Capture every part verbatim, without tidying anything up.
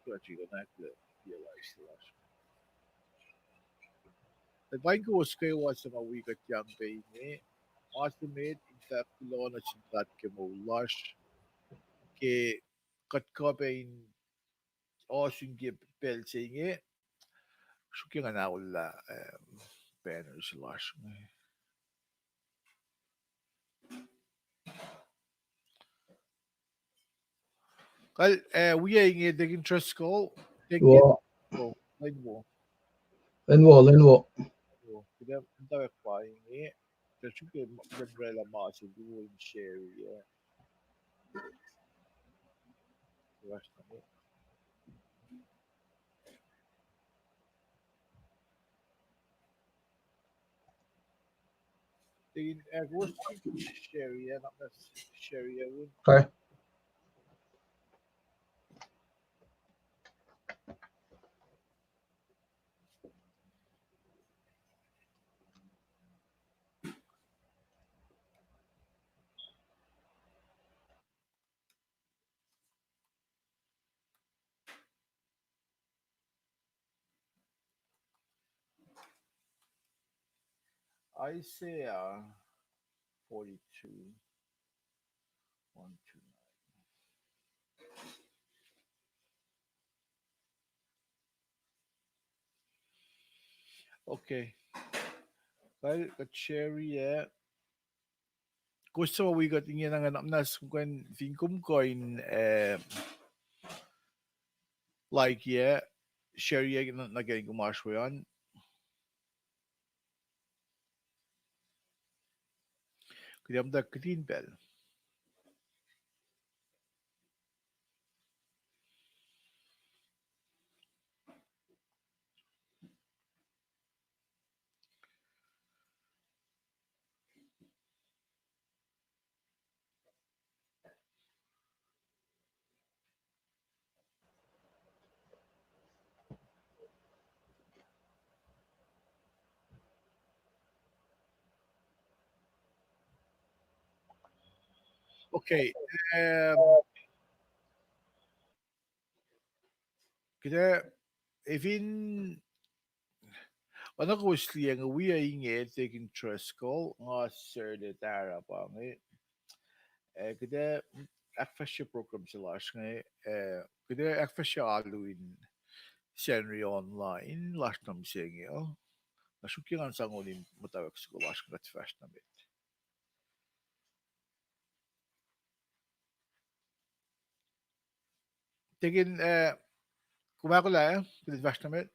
kuht ac kuh in ahkkahlwemye live lasr. Ac paing kowos kwewa suc ma wi kuht yang pac inge, ma se met in fahk kuloh nuh sin God ke moul lasr, ke kuht kuh pac in ohsun ke pacl se inge, sruokyac ngan aollah, eh, banner se lasr inge. Kal, eh, wi inge Deacon Driscoll, Deacon, wo, Len wo. Len wo, Len wo. Wo, kuht ac, kuht ac pa inge, kuht ac sruokyac, kuht ac oraclah ma se luo in share, eh. Deacon, eh, kowos share, eh, na share, eh, un. Okay. Isaiah forty-two, one to nine. Okay. Kal, kuht share, eh. Kowos suc wi kuht inge na ngan, na sukwen fin kom kuh in, eh, like, eh, share, eh, nuh, nuh ke kom oasr we an. Kuht ac muhta kihtin pacl. Okay. Um, kuht ac, eh, fin oacna kowos liye inge, wi inge Deacon Driscoll, nga sel Tara pa inge. Eh, kuht ac ahkfahsrye program se lasr inge, eh, kuht ac ahkfahsrye alu in Sacnri online lasr nuh mihsenge uh. Na sruokyac ngan sang on in muhtwacwacack soko lasr kuht fahsr nuh met. Deacon, eh, kom ahkolah, kuht fahsr nuh met.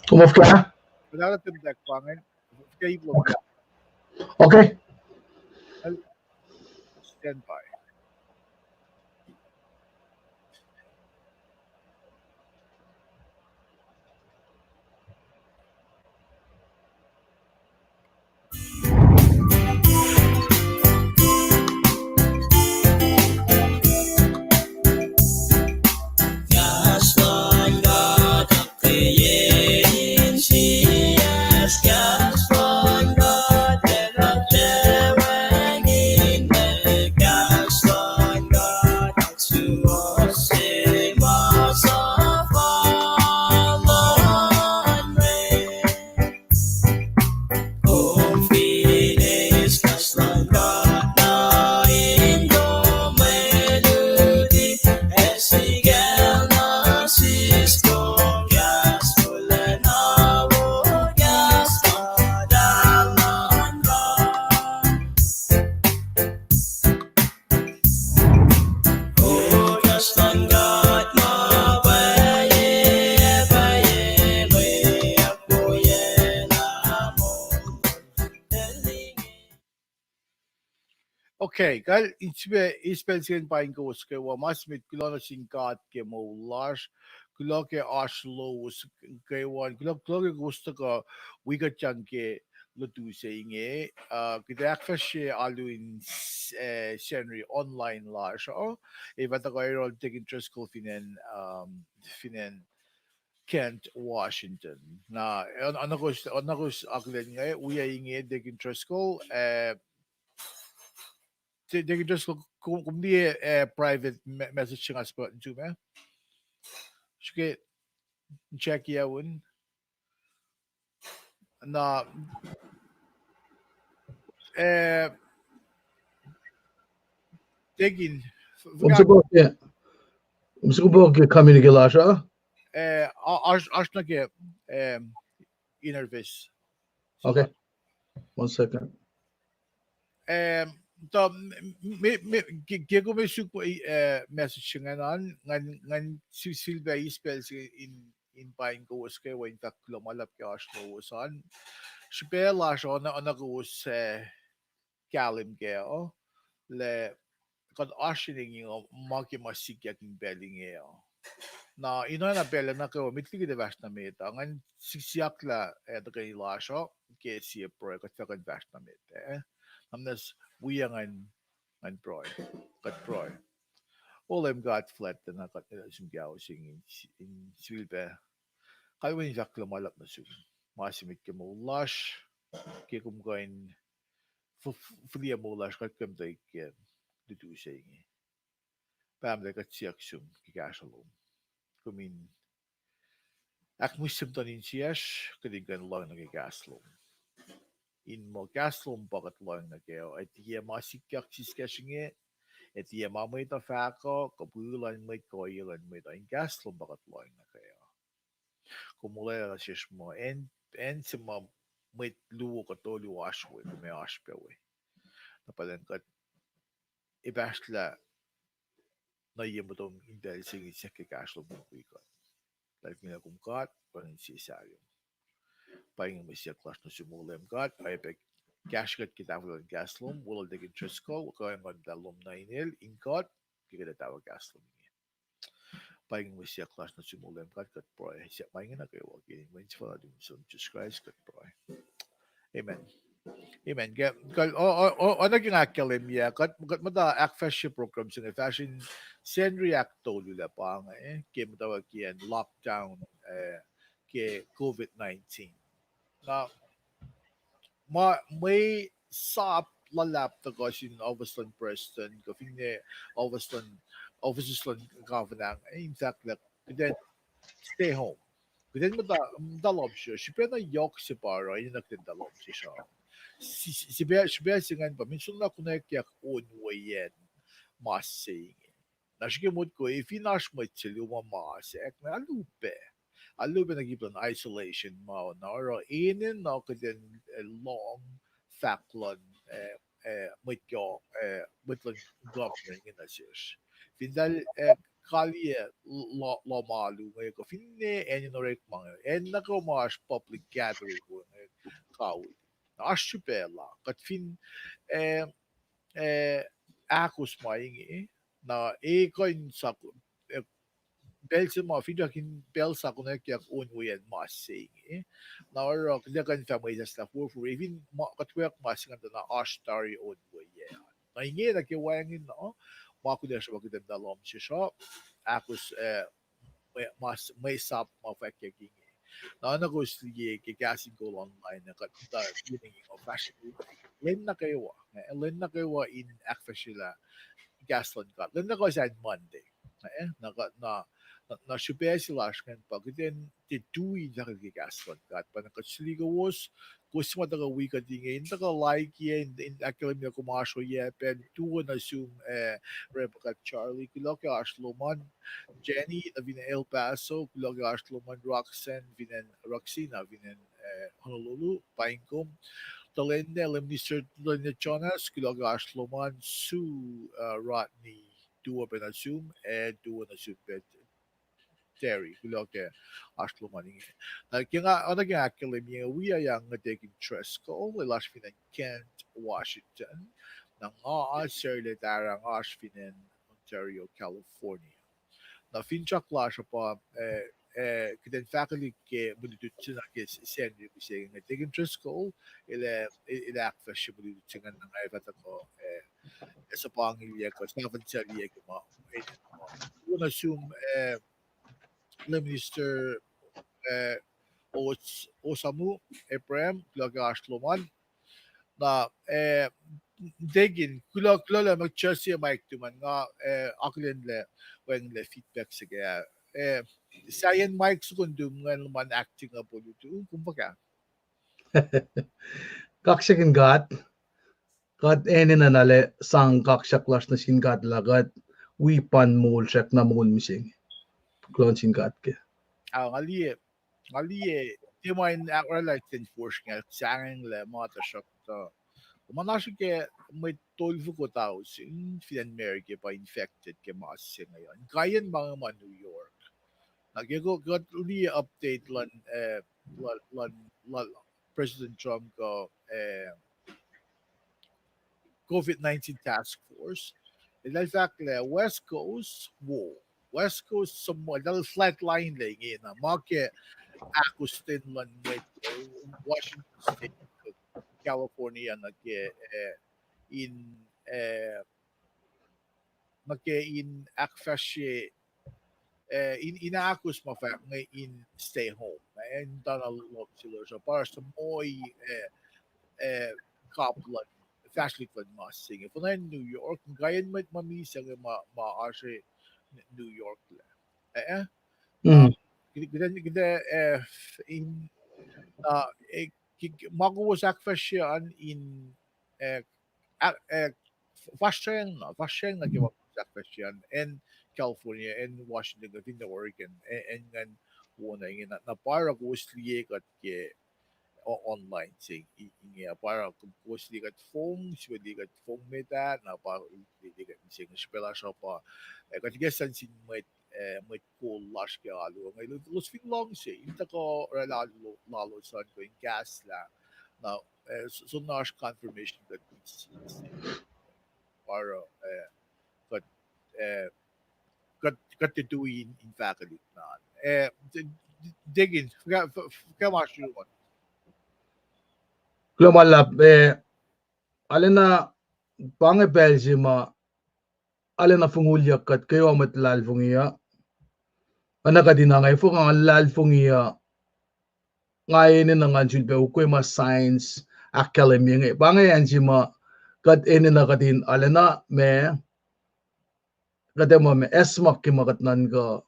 Kom of ka? Okay. Stand by. Okay, kal in srihpac, eis pacl se inge in paing kowos kwewa, ma se met kuloh nuh sin God ke moul lasr, kuloh ke oasr lowos kwewa, kuloh, kuloh ke kowos tuhkuh wi kuht yang ke lutu se inge, uh, kuht ac ahkfahsrye alu in, uh, Sacnri online lasr uh, ac fah tuhkuh yohrohl Deacon Driscoll fin acn, um, fin acn Kent, Washington. Na, on, on kowos, on kowos akihlen inge, wi inge Deacon Driscoll, uh, Deacon Driscoll, kom, kom liye, uh, private me-, message se nga sipot nuh sum, eh? Srihke check yac un. Na, eh, Deacon, kom sipok ke, kom sipok ke communicate lasr uh? Eh, oasr, oasr nuh ke, eh, interface. Okay. One second. Eh, tuh, me, me, ke, ke kom ac suk, eh, message se ingacn an, ngan, ngan sifilpac eis pacl se in, in paing kowos kwewa in fahk kuloh ma luhlahp ke oasr lowos an. Srihpac lasr uh, on kowos, eh, kahlwem kac uh, lah kuht oasr inge uh ma ke ma sikyak in pacl inge uh. Na in oacna pacl nuh kwewa met liki kuht fahsr nuh met uh, ngan siyucklah, eh, tuhkweni lasr uh ke sie pruhe, kuht fah kuh in fahsr nuh met, eh. Na muhnahs wi ngan, ngan pruhe, kuht pruhe. O Leum God fuhlwactlacna, kuht nuh sum ke ao se inge in sifilpac kalweni fahk kuloh ma luhlahp nuh sum, ma se met ke moul lasr, ke kom kuh in f-, f-, fihliyac moul lasr, kuht kuh in muhta ke lutu se inge. Pahpah, kuht siyuck sum ke kahsruh lom. Kom in ahkmihsye muhtuhn insiyacsr, kuht in kuh in lohng nuh ke kahs lom. In muh kahs lom pa kuht lohng nuh kac uh, ac tiac ma sikyak siskacsr inge, ac tiac ma mwet uh fahk uh, kuh pihluhn mwet kuh ohiyac luhn mwet uh, in kahs lom pa kuht lohng nuh kac uh. Kom olwelah nuh sesr muh acn, acn se ma mwet luo kuh tolu oasr we, kom ac oasr pac we. Na pwacnwacng kuht epahsrlah nuh ye motom in pacl se inge siyuck ke kahs lom wi kuht. Tuhlihk nuhnak lom God, pwacnwacng sie sahyom. Pa inge mwe siyuck lasr nuh sum, O Leum God, oacyacpac kahsruh kuht ke tahfwelah luhn kahs lom, weluhl Deacon Driscoll, kuh in nguhn muhtahl lom nuh inel, in kuht, ke kuht ac tahfuh kahs lom inge. Pa inge mwe siyuck lasr nuh sum, O Leum God, kuht pruhe, siyuck ma inge nuh kwewa ke inen Wen sefanna lom, Jisus Kraist kuht pruhe. Amen. Amen. Ke, ke, o, o, o, oacna ke nga ahkkahlwemye, kuht, kuht muhta ahkfahsrye program se inge fahsr in Sacnri ahktolu lah pa inge, ke muhtwacwacackiyacn lockdown, eh, ke COVID nineteen. Na, ma, mwe sap luhlahp tuhkuh sin office luhn prestuhn, kuh finne office luhn, offices luhn governor, in fahk lah kuht in stay home. Kuht in muhta, muhta lohm sesr, srihpac na yohk se pa oruh, enenuh kuht in muhta lohm sesr uh. Si-, si-, srihpac, srihpac se ingacn pa, mihs na konwackyuck on weacng mas se inge. Na srihke motko, e fin oasr mwet se luo ma mas, ac na alu pac. Alu pac nuh ke plwacn isolation ma, na oruh enenuh kuht in, eh, lohng fahk luhn, eh, eh, mwet kuh, eh, mwet luhn government inge nuh sesr. Fin tahl, eh, kaliyac lo-, lohm alu inge, kuh finne acn in orekma inge, acn nuh kwewa ma oasr public gathering inge, kaul. Na oasr srihpac la, kuht fin, eh, eh, ahkos ma inge, na e kuh in sa-, eh, pacl se ma finsrak in pacl sa konwackyuck on weacng mas se inge. Na oruh kuht ac kuh in fah mwesahslah forfor, e fin ma, kuht weack mas se ingacn tuh na oasr tari on weacng. Na inge nuh ke wacngihn uh, ma kunacsr pa kuht in muhta lohm sesr uh, ahkos, eh, mwe, mas, mwe sap ma fwackyuck inge. Na oacna kowos liye ke kahs in kol online, kuht muhta liye inge uh fahsr lwen nuh kwewa, eh, lwen nuh kwewa in ahkfahsryelah kahs luhn God. Lwen nuh kwewa sacn Monday. Eh, na kuht, na, na, na srihpac se lasr ingacn pa kuht in tiac tui in fahkwack ke kahs luhn God. Pa na kuht suli kowos, kowos ma tuhkuh wi kuht inge, in tuhkuh like-ye, in, in ahkkahlwemye kom oasr ohiyac pacl, tuo nuh sum, eh, Rebecca, Charlie, kuloh ke oasr lom an, Jenny, nuh fin El Paso, kuloh ke oasr lom an, Roxanne, fin acn Roxina, fin acn, eh, Honolulu, paing kom. Tuhlihk ninac, Minister Tuhlihk ninac Jonas, kuloh ke oasr lom an, Sue, eh, Rodney, tuo pac nuh sum, ac tuo nuh sum pac Terry, kuloh ke oasr lom an inge. Na ke nga, oacna ke nga ahkkahlwemye, wi ah yang Deacon Driscoll, el oasr fin acn Kent, Washington. Na nga oasr Sarla Tara, nga oasr fin acn Ontario, California. Na finsrak lasr uh pa, eh, eh, kuht in fahkwelihk ke mwe lutlut se nuh ke Sacnri mihsenge, Deacon Driscoll, el, el ahkfahsrye mwe lutlut se ingacn, na nga ac fah tuhkuh, eh, ac suhpangilyac kuh sahfahn saliyac ke ma, eh, kuloh nuh sum, eh, Lay Minister, eh, Os-, Osamu Abraham, kuloh ke oasr lom an. Na, eh, Deacon, kuloh, kuloh lah ma just ac mic tum an, nga, eh, akihlen lah wacngihn lah feedback se ke, eh, sahyacn mic soko nuh tum ingacn, luhman acting up olutu, kom fuhkah? Kaksakihn God. Kuht enenuh na lah sang kaksak lasr nuh sin God lah kuht wi pa in moul srackna moul mihsenge. Kuloh nuh sin God ke. Ah, nga liye, nga liye, tiac ma in oraclah ten force nga sahngweng lah ma tuhsruhktuh, ma na srihke mwet tolfoko tausin fin acn America pa infected ke ma se inge uh. Inkaiyacn ma inge ma New York. Na ke kuht liye update luhn, eh, luhn, luhn, luhn President Trump kuh, eh, COVID nineteen task force, eltahl fahk lah West Coast wo, West Coast somewhat, eltahl flatline lac ingena, ma ke ahkostwen luhn mwet Washington State, California nuh ke, eh, in, eh, nuh ke in ahkfahsrye, eh, in, in ahkos ma fahk inge in stay home. Eh, in tuh na lohm se lasr uh pa oasr suhmuhi, eh, eh, kap luhn, fahsrwelihk luhn ma se inge. Fin acn New York, inkaiyacn mwet ma misac inge ma, ma oasr New York lac. Eh, eh? Kuht, kuht, eh, in, uh, eh, ma kowos ahkfahsrye an in, eh, ah, eh, fahsracng na, fahsracng na ke ma kowos ahkfahsrye an, acn California, acn Washington, kuh fin Oregon, acn ingacn wona inge, na pa oruh kowos liye kuht ke online se inge, pa oruh kowos liye kuht fong, sifil liye kuht fong met ah, na pa liye kuht mihsenge, srihpac lasr uh pa, eh, kuht ikacslah nuh sin mwet, eh, mwet kol lasr ke alu inge, elos fin luhngse in tuhkuh oraclah alu lalos an kuh in kahslah. Na, eh, soenna oasr confirmation kuht, oruh, eh, kuht, eh, kuht, kuht tiac tui in, in fahkwelihk na. Eh, Deacon, fuhkah ma sruhmuhn? Kuloh ma luhlahp, eh, arulacna pa inge pacl se ma arulacna fongulyak kuht kwewa mwet luhlahlfongi uh. Oacna kuht in ange fong nga luhlahlfongi uh, nga enenuh ngan sulpac ukwe ma science ahkkahlwemye inge. Pa inge acn se ma kuht enenuh kuht in arulacna ma kuht ac muh ma acsmak ke ma kuht nuhnkuh.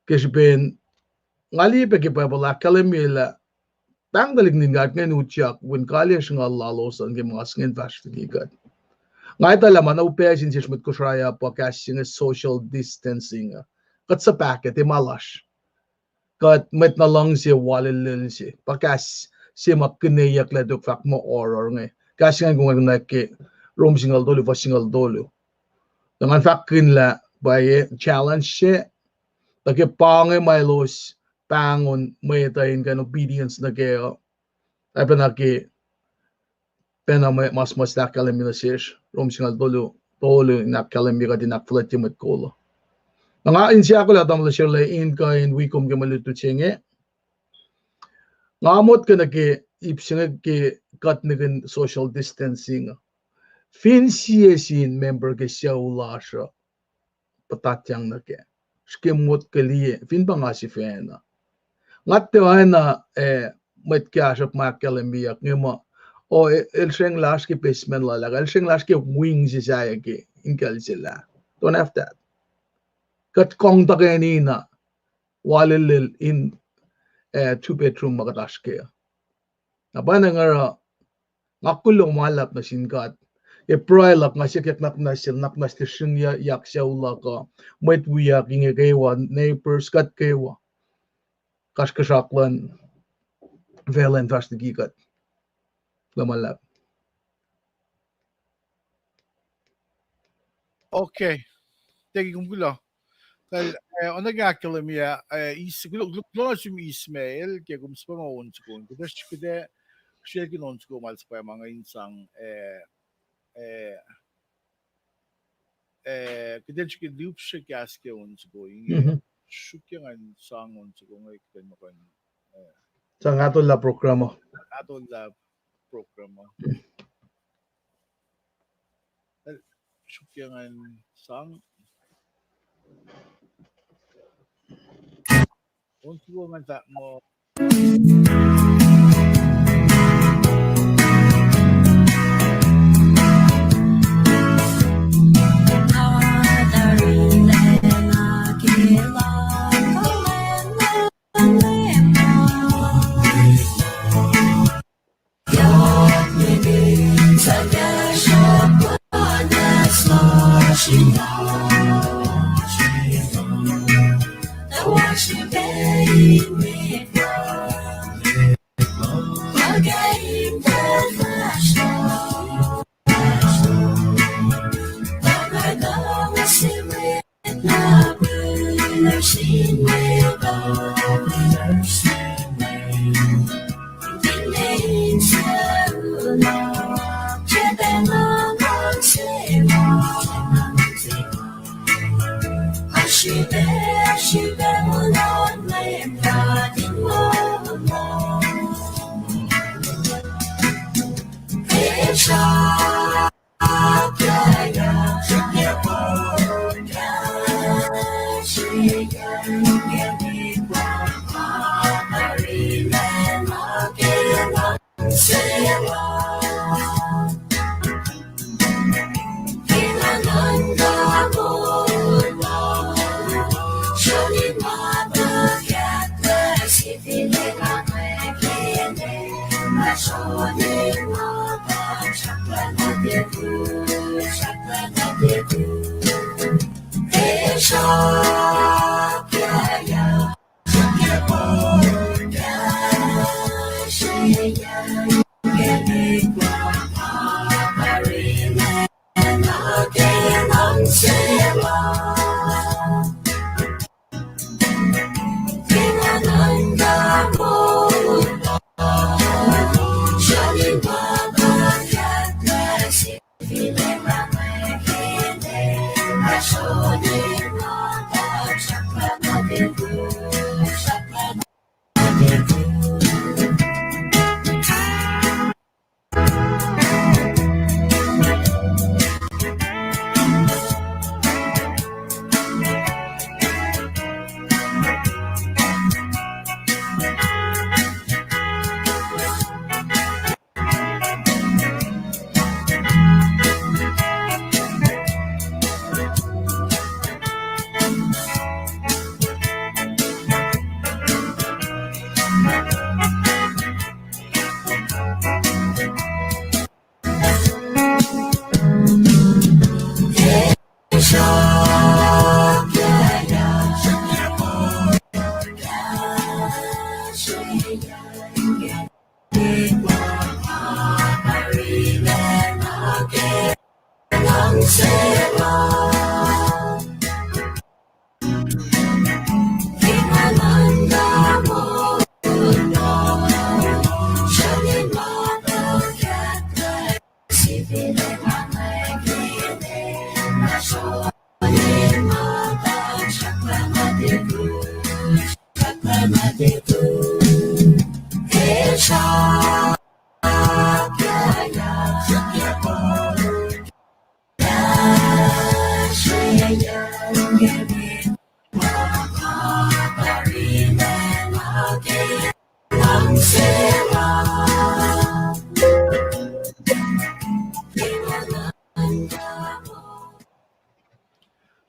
Ke srihpen nga liye pac ke Bible ahkkahlwemye lah pahng tuhlihk nuhtin God ingacn utyak, wen kaliyacsr ngal lalos an ke ma se ingacn fahsr liki kuht. Nga etuh lah ma na upac sin sesr mwet Kosrae uh pa kahs se inge social distancing uh. Kuht suhpahk, tiac ma lasr. Kuht mwet na luhngse walelel se. Pa kahs se ma kihneyucklac tok fahk muh oruh inge. Kahs se ingacn kom kunac ke Rom singucul tolu, fuhs singucul tolu. Tuh ngan fahkkihn lah pwacye challenge se, tuh ke pa inge ma elos pahngon mwet uh in kuh in obedience nuh kac uh, oacpacna ke pacna ma mas muhsahllah ahkkahlwemye nuh sesr, Rom singucul tolu, tolu in ahkkahlwemye kuht in ahkfuhlwactye mwet kol uh. Na nga inse ahkolah tamuhlwel Sarla in kuh in wi kom ke mwe lutlut se inge. Nga motko nuh ke ip se inge ke kuht nihkihn social distancing uh. Fin sie sin member ke sucu lasr uh puhtatyang nuh kac, srihke motko liye, fin pa nga sifacna. Nga tiac oacna, eh, mwet kahsruhp ma ahkkahlwemyeyuck inge muh, oh, el sreng lasr ke basement lal ah, el sreng lasr ke wing se sahyac ke in kuhl se lah. Don't have that. Kuht kong tuhkweni na walelel in, eh, two bedroom ma kuht oasr kac. Na pa na nga oruh, nga kuloh ma luhlahp nuh sin God. Ac pruhe luhk nga siyuck nuhnak muhnahs sel, nuhnak muhnahs sel srihngyak sucu luhk uh, mwet wiyuck inge kwewa, neighbors, kuht kwewa. Kasrkuhsrak luhn facluh in fahsr liki kuht. Kuloh ma luhlahp. Okay. Thank you, kom kuloh. Kal, eh, oacna ke ahkkahlwemye, eh, is, kuloh, kuloh, kuloh nuh sum Ismail, ke kom suhpwacma on soko, kuht ac, kuht ac srihke on soko ma el suhpwacma inge in sang, eh, eh, eh, kuht in srihke lihpsre kahs ke on soko inge, srihke ngan sang on soko inge kuht in muhkwena, eh, sang atuhlah program uh. Atuhlah program uh. Eh, srihke ngan sang on soko ngan fahk muh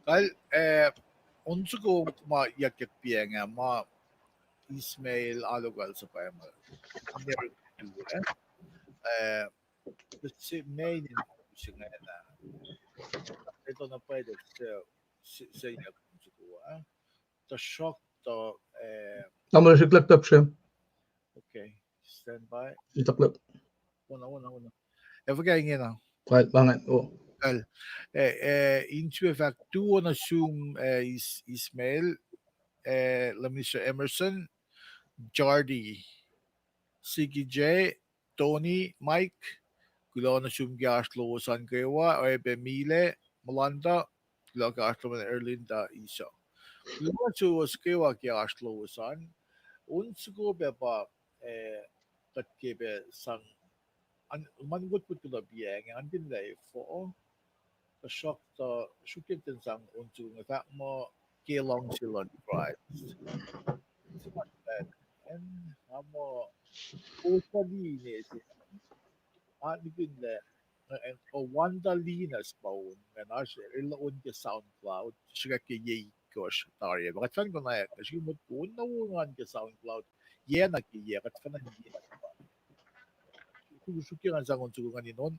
Kal, eh, on soko ma yakyak piacng ah, ma Ismail Alokal Sapama. Eh, se main in singana. Eto na pwede se, se, se yak on soko ah. Tuhsruhktuh, eh, tamuhlwel srihk laptop se. Okay, stand by. Itucklac. Wona, wona, wona. Ac fuhkah ingena? Kal, pa ingacn, oh. Kal. Eh, eh, in sifilpac fahk tuo nuh sum, eh, Is-, Ismail, eh, Minister Emerson, Jardi, Siki J, Tony, Mike, Kuloh nuh sum ke oasr lowos an kwewa, oacyacpac Mile, Melanta, kuloh ke oasr lom an, Erlinda, Esau. Kuloh nuh suwos kwewa ke oasr lowos an. On soko pac pa, eh, kuht ke pac sang, an, ma kuht kuh in kuloh piac inge, an fin lah efuh, tuhsruhktuh srihke kuht in sang on soko inge, fahk muh Ke Luhngse luhn Kraist. Sihk an, nga muh, kowos tuh liye se, a, nikihn lah, eh, Wanda Linus pa on, ngan oasr el on ke SoundCloud, srihkwack ke yac itkohsr tari ah. Kuht fin konwacack, srihke motko on na wo ngan ke SoundCloud, yac na ke yac, kuht fin liye na. Srihke ngan sang on soko ngan in on.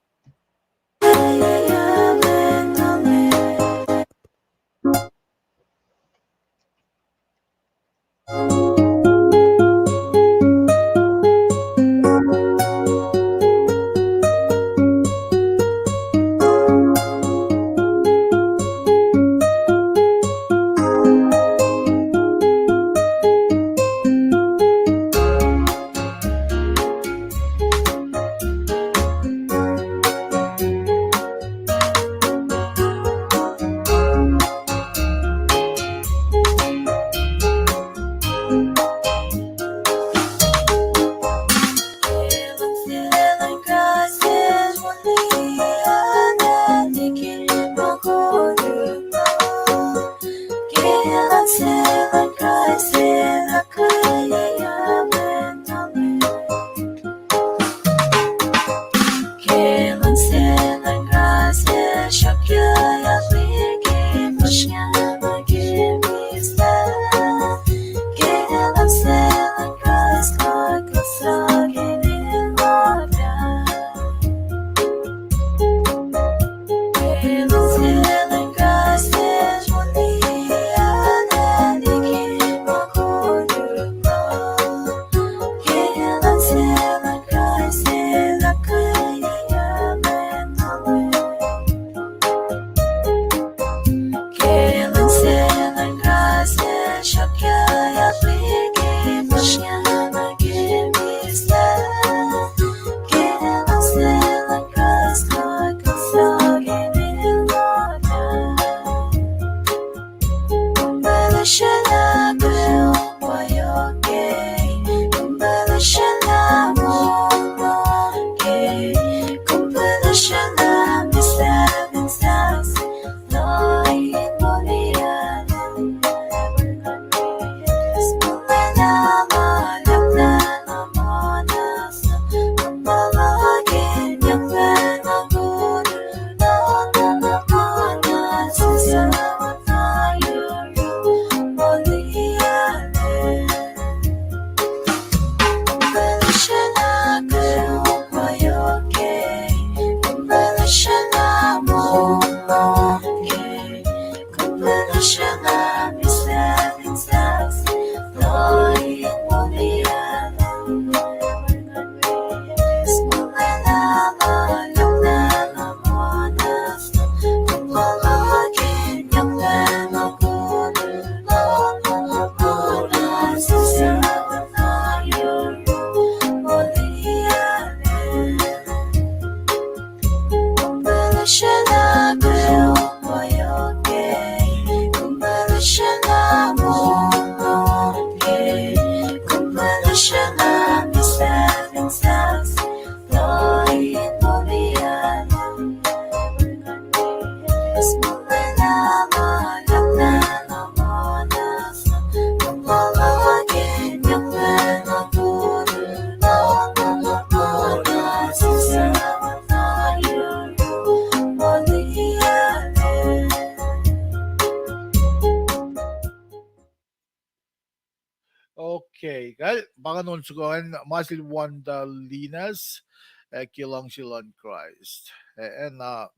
Okay, kal, pa ngan on soko an, ma sel Wanda Linus, eh, Ke Luhngse luhn Kraist. Eh, na,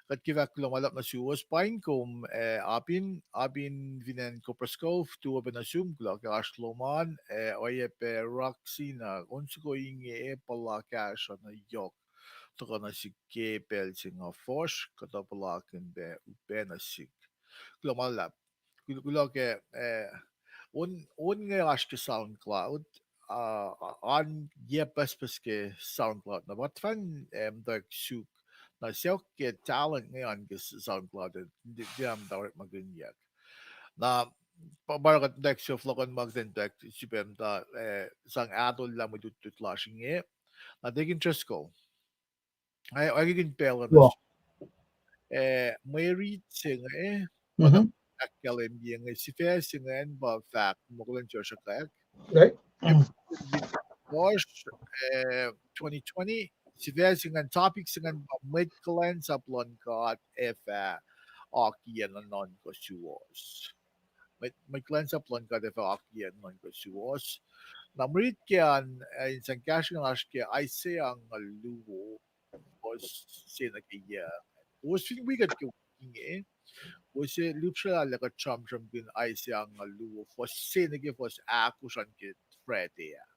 kuht ke fahk kuloh ma luhlahp nuh suwos, paing kom, eh, Abin, Abin fin acn Copperas Cove, tuo pac nuh sum, kuloh ke oasr lom an, eh, oacyacpac Raksina, on soko inge puhla kahsruh na yohk, tuhkuh nuh sihk ke pacl se inge fuhsr, kuhtuh puhlakihn pac upac nuh sihk. Kuloh ma luhlahp. Kul-, kuloh ke, eh, on, on inge oasr ke SoundCloud, uh, an ye pucspucs ke SoundCloud. Na pa tuhfahna, eh, muhtwacwacack suk. Na sacohk ke talent inge an ke SoundCloud, eh, tiac muhta orekmakihnyuck. Na pa, pa kuht muhtwacwacack suk fohlohkohnma kuht in muhtwacwacack sifilpac muhta, eh, sang ahtolah mwe lutlut lasr inge. Na Deacon Driscoll, ac, ac kihn pacl an, eh, mwe rit se inge, eh, ahkkahlwemye inge, sifac se ingacn pa fahk muh kuhlwacnsap sruhkwack. Oasr, eh, twenty twenty, sifac se ingacn, topic se ingacn pa mwet kuhlwacnsap luhn God ac fah akiyac nuhnuhnkuh suwohs. Mwet, mwet kuhlwacnsap luhn God ac fah akiyac nuhnuhnkuh suwohs. Na mwe rit ke an, eh, in sang kahsruh ingacn oasr ke Isaiah angngaul luo, fuhs se nuh ke yac. Kowos fin wi kuht ke inge, kowos ac lihpsrwelahlah kuht sramsramkihn Isaiah angngaul luo, fuhs se nuh ke fuhs ahkosr an ke Friday ah.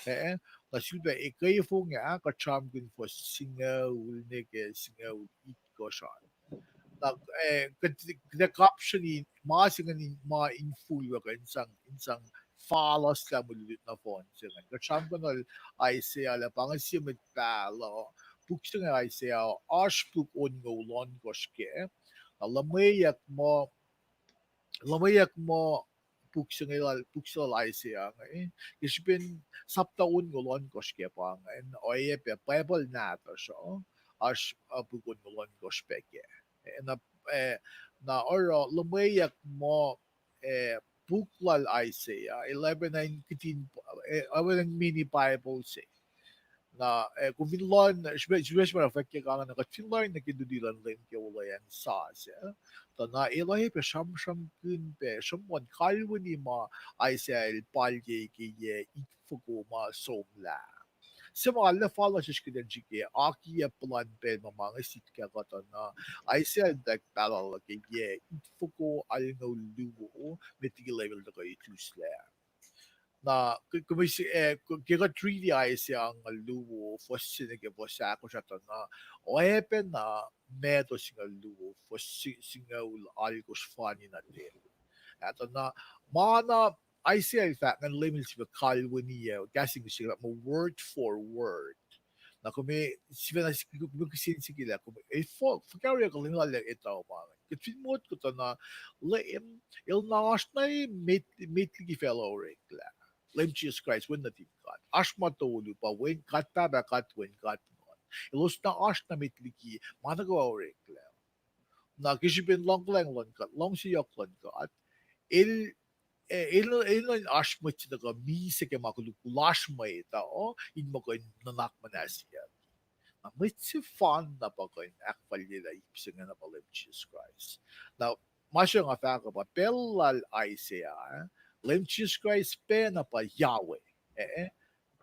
Eh, na sulpac, eh, ke fong ah, kuht sramsramkihn fuhs singucul nuh ke singucul itkohsr an. Na, eh, kuht, kuht ac kapsreni ma se ingacn in, ma infulwack in sang, in sang falaslah mwe lutlut nohfohn se ingacn. Kuht sramsramkihn Isaiah lah pa inge sie mwet pahluh, puk se inge Isaiah, oasr puk onngoul ohnkohsr kac. Na luhmweyuck muh, luhmweyuck muh puk se inge lal, puk se lal Isaiah inge, ke srihpen sapta onngoul ohnkohsr kac pa ingacn, oacyacpac Bible nahtuhsr uh, oasr, uh, puk onngoul ohnkohsr pac kac. Eh, na, eh, na oruh luhmweyuck muh, eh, puk lal Isaiah el oacpacna in kihtin, eh, oacpacna in mini Bible se. Na, eh, kom fin lohng, srihpac, srihpac ma fwack ke kanga na kuht fin lohng nuh ke luti luhn Leum ke olweacng sasuc, tuh na el oacyacpac sramsramkihn pac sruhmuhn kalweni ma Isaiah el palye ke yac itfoko ma somlah. Se ma arlac fal nuh sesr kuht in srihke akiyac puhlan pacl ma ma inge sitka kuhtuh na Isaiah el tuh pahluh ke yac itfoko alngoul luo, met liki Leum el tuhkuh isuslac. Na, k-, kom, eh, ke kuht riti Isaiah angngaul luo, fuhs se nuh ke fuhs ahkosr ah tuh na, oacpacna Matthew singucul luo, fuhs si-, singucul alkosr fani nuh ten. Ah, tuh na, ma na Isaiah el fahk ingacn Leum el sifil kalweni ah, kahs English se fahk muh word for word. Na kom sifacna, kom kihsen siyuck lah kom, eh, fuh-, fuhkah orek Leum el etuh ma ingacn. Kuht fin motko tuh na, Leum el na oasr na met, met liki facluh oreklac. Leum Jisus Kraist, Wen nuhtin God. Oasr ma tolu pa Wen, God Pahpah, God Wen, God Nguhn. Elos na oasr na met liki ma nuh kwewa oreklac. Na ke srihpen luhngkuhlwacng luhn God, luhngse yohk luhn God, el, eh, el, el nuh in oasr mwet se tuhkuh misac ke ma koluk lasr mwet uh, in muh kuh in nuhnak muhnahs siyuck. Na mwet sefanna pa kuh in ahkfalyelah ip se ingacn pa Leum Jisus Kraist. Na ma se nga fahk uh pa pacl lal Isaiah, Leum Jisus Kraist pacna pa Yahweh, eh,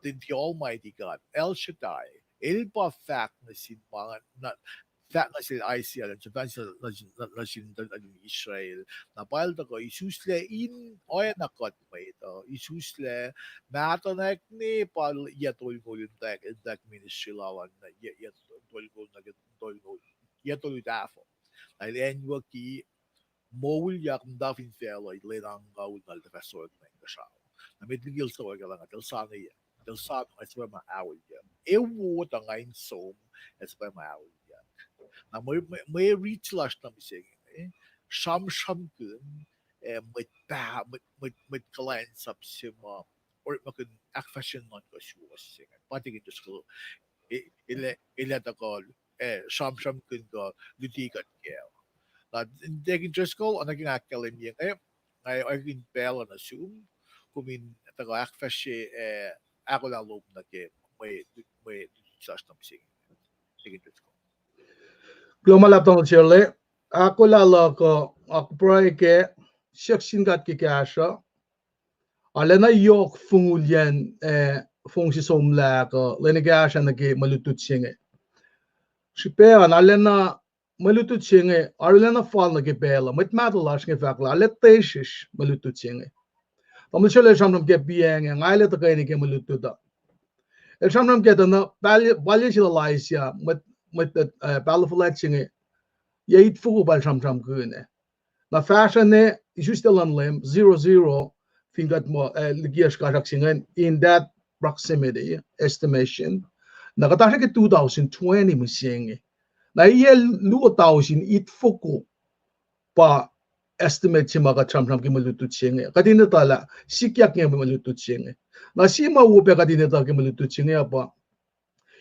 the, the Almighty God, El Shaddai, el pa fahk nuh sin ma, na, fahk nuh sel Isaiah, fahk nuh sin, nuh sin, nuh sin, nuh sin Israel. Na pa el tuhkuh isuslac in oacna kuht mwet uh, isuslac mahtuhnak ne pa yac tolngoul in tuh, in tuh ministry lal an, yac, yac tolngoul nuh ke tolngoul, yac tolu tahfuh. Na el acnwucki moulyak muhta fin facluh lwen angngaul na el tuh fah sohkwack nuh inkuhsrao. Na met liki el sohkwack, el nga, el sa nuh yac, el sa nuh nga suhpwacma aolyuck. Ewo tuh nga in som, el suhpwacma aolyuck. Na mwe, mwe, mwe rit lasr nuh mihsenge, eh, sramsramkihn, eh, mwet pah, mwet, mwet, mwet kuhlwacnsap se ma orekmakihn ahkfahsrye nuhnuhnkuh suwohs se ingacn. Pa Deacon Driscoll, eh, el, el ac tuhkuh, eh, sramsramkihn kuh luti kuht kac. Na Deacon Driscoll, oacna ke nga ahkkahlwemye inge, nga orekmakihn pacl uh nuh sum, kom in tuhkuh ahkfahsrye, eh, ahkolah lom nuh ke mwe, mwe luti lasr nuh mihsenge. Deacon Driscoll. Kuloh ma luhlahp Doctor Shirley, ahkolah luhk uh, nga pruhe kac, siyuck sin God ke kahsruh, arulacna yohk fongulyen, eh, fong se somlah kuh lwen ekahsr ah nuh ke mwe lutlut se inge. Srihpac an, arulacna mwe lutlut se inge, arulacna fal nuh ke pacl uh. Mwet mahtuh lasr inge fahk lah arlac tesrihsr mwe lutlut se inge. Tamuhlwel Shirley el sramsram ke piacng ah, nga arlac tuhkweni ke mwe lutlut uh. El sramsram ke tuh na pal-, palye se lal Isaiah, mwet, mwet, eh, pahluh fuhlwact se inge, yac itfoko pa el sramsramkihn ah. Na fahsruh ne, isuslac luhn Leum, zero zero, fin kuht muh, eh, likiyacsr kasrak se ingacn, in that proximity, estimation, na kuht oasr ke two thousand twenty mihsenge. Na yac luo tausin itfoko pa estimate se ma kuht sramsram ke mwe lutlut se inge. Kuht in etuh lah sikyak inge mwe lutlut se inge. Na sie ma upac kuht in etuh ke mwe lutlut se inge uh pa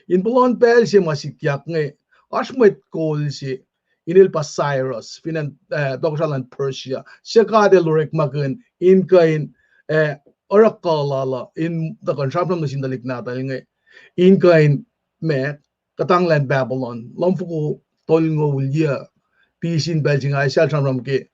in puhlan pacl se ma sikyak inge, oasr mwet kol se, inel pa Cyrus, fin acn, eh, tohkohsrahi luhn Persia, suc God El orekmakihn in kuh in, eh, oruh kuh lal uh in tuhkuh in sramsram nuh sin tuhlihk nahtuhl inge, in kuh in, ma, kuhtanglah Babylon, lumfoko tolngoul yac B C in pacl se inge, Isaiah el sramsram ke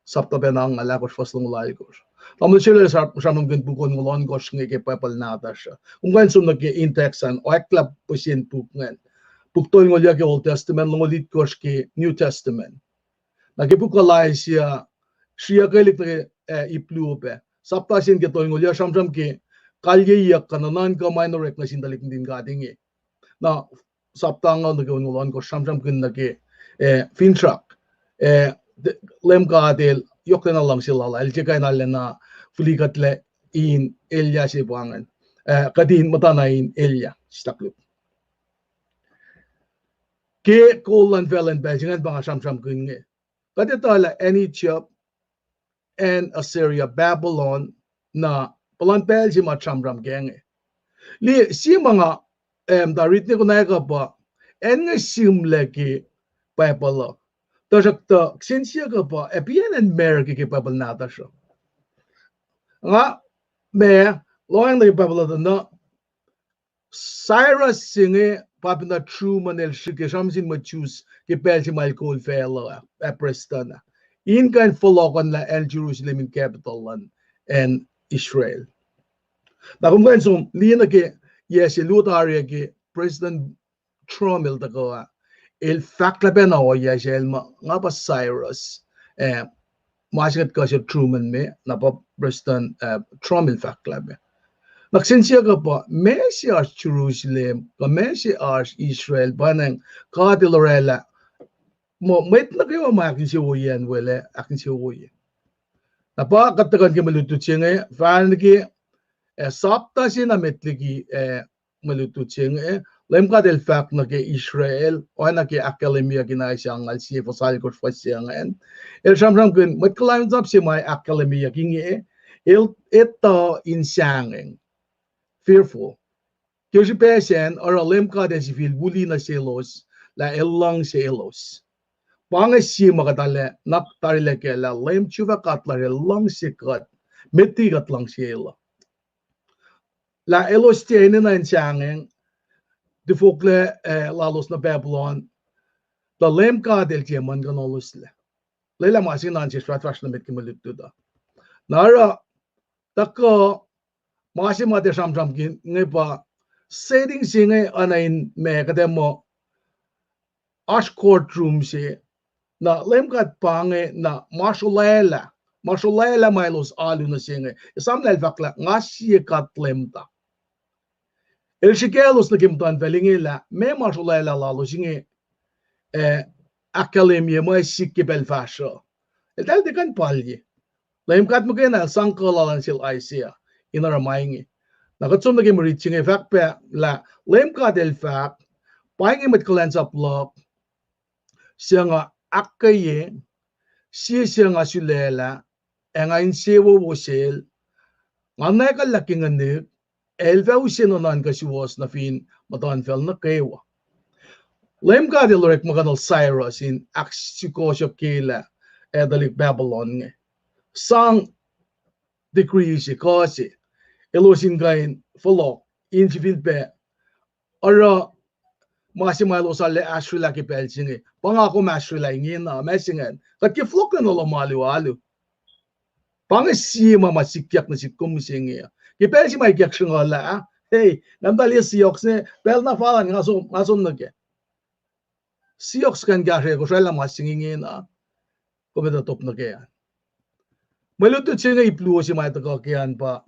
sapta pacna angngaul ahkosr fuhs longoul alkosr. Tamuhlwel, sramsramkihn puk onngoul ohnkohsr inge ke Bible nahtuhsr uh. Kom kuh in som nuh ke index an, oacklah pihsen puk ingacn. Puk tolngoul yac ke Old Testament, longoul itkohsr ke New Testament. Na ke puk Isaiah, sriyuckelihk nuh ke, eh, ip luo pac. Sapta se inge ke tolngoul yac sramsram ke kalyeyuck kuh nuhnuhnkuh ma in orek nuh sin tuhlihk nuhtin God inge. Na sapta angngaul nuh ke onngoul ohnkohsr sramsramkihn nuh ke, eh, finsrak, eh, Leum God El yohklacna luhngse lal ah, El tiac kuh in arulacna fihli kuhtlac in elyah se pa ingacn. Eh, kuht in muhtana in elyah, staklu. Ke kol luhn facluh in pacl se ingacn pa nga sramsramkihn inge. Kuht etuh lah acn Egypt, acn Assyria, Babylon, na puhlan pacl se ma sramsram kac inge. Liye, sie ma nga, eh, muhta rit ne konwacack uh pa, acn inge sihmlac ke Bible uh. Tuhsruhktuh kihsen siyuck uh pa, ac piacn acn America ke Bible nahtuhsr uh. Nga, ma, lohacng nuh ke Bible uh tuh na, Cyrus se inge pa pacna Truman el srihke sramsram sin mwet Jews ke pacl se ma el kol facluh ah, ah, prestuhn ah, in kuh in fohlohkohnlah acn Jerusalem in capital luhn acn Israel. Na kom kuh in som liye nuh ke yac se luo tari ah ke Prestuhn Trump el tuhkuh ah, el fahk lah pacna ohiyac se el muh nga pa Cyrus, eh, ma se kuht kuh se Truman me, na pa Prestuhn, eh, Trump el fahk lah pac. Na kihsen siyuck uh pa, meac se oasr Jerusalem, kuh meac se oasr Israel, pa inge God el orwaclah, muh mwet nuh kwewa ma ahkinsewowoye an welac ahkinsewowoye. Na pa kuht tuhkuh nuh ke mwe lutlut se inge, fahk nuh ke, eh, sapta se na met liki, eh, mwe lutlut se inge, Leum God El fahk nuh ke Israel, oacna ke ahkkahlwemyeyuck in Isaiah angngaul sie fuhs alkosr fuhs se ingacn. El sramsramkihn mwet kuhlwacnsap se ma ahkkahlwemyeyuck inge, el etuh in sahngweng, fearful. Ke srihpac sacn, oruh Leum God El sifil wuli nuh selos lah El luhngse elos. Pa inge sie ma kuht arlac nuhnak tarilac kac lah Leum Jehovah God lasr El luhngse kuht, met liki kuht luhngse El uh. Lah elos tiac enenuh in sahngweng, tifoklac, eh, lalos nuh Babylon, tuh Leum God El tiac muhlkuhnloslac. Lwelah ma se ingacn sesr fahsr nuh met ke mwe lutlut uh. Na oruh, tuhkuh, ma se ma tiac sramsramkihn inge pa, setting se inge oacna in ma kuht ac muh oasr courtroom se, na Leum God pa inge na ma srolwaclah, ma srolwaclah ma elos alu nuh se inge. Esam lah El fahk lah nga sie God Leum ta. El srihke elos nuh ke muhtuhnfacl inge lah meac ma srolwaclah lalos inge, eh, ahkkahlwemye ma sik ke pacl fahsruh. Eltahl tiac kuh in palye. Leum God muhkwena El sang kuh lal an sel Isaiah in oruh ma inge. Na kuht som nuh ke mwe rit se inge, fahk pac lah Leum God El fahk, pa inge mwet kuhlwacnsap luhk, suc nga ahkkweye, sie suc nga sulaclah, ac nga insewowo sel, nga nwacklah ke nguhnihk, ac el fah use nuhnuhnkuh suwohs nuh fin muhtuhnfacl nuh kwewa. Leum God El orekma kuhnuhl Cyrus in ahksukohsohkyelah, eh, tuhlihk Babylon inge. Sang decree se, kuh se, elos in kuh in fohlohk, in sifilpac oruh ma se ma elos arlac ahsrwelah ke pacl se inge. Pa nga kom ahsrwelah ingena, ma se ingacn. Kuht ke fohlohk nuh lohm alu alu. Pa inge sie ma ma sikyak nuh sihk kom mihsenge uh. Ke pacl se ma ikyak sruhnguhl ah, hey, nga muhta liye siyok se, pacl na fal an, nga som, nga som nuh kac. Siyok se kuh in kahsrwe, kosralah ma se inge ingena, kom etuh top nuh kac an. Mwe lutlut se inge ip luo se ma ac tuhkuh ke an pa,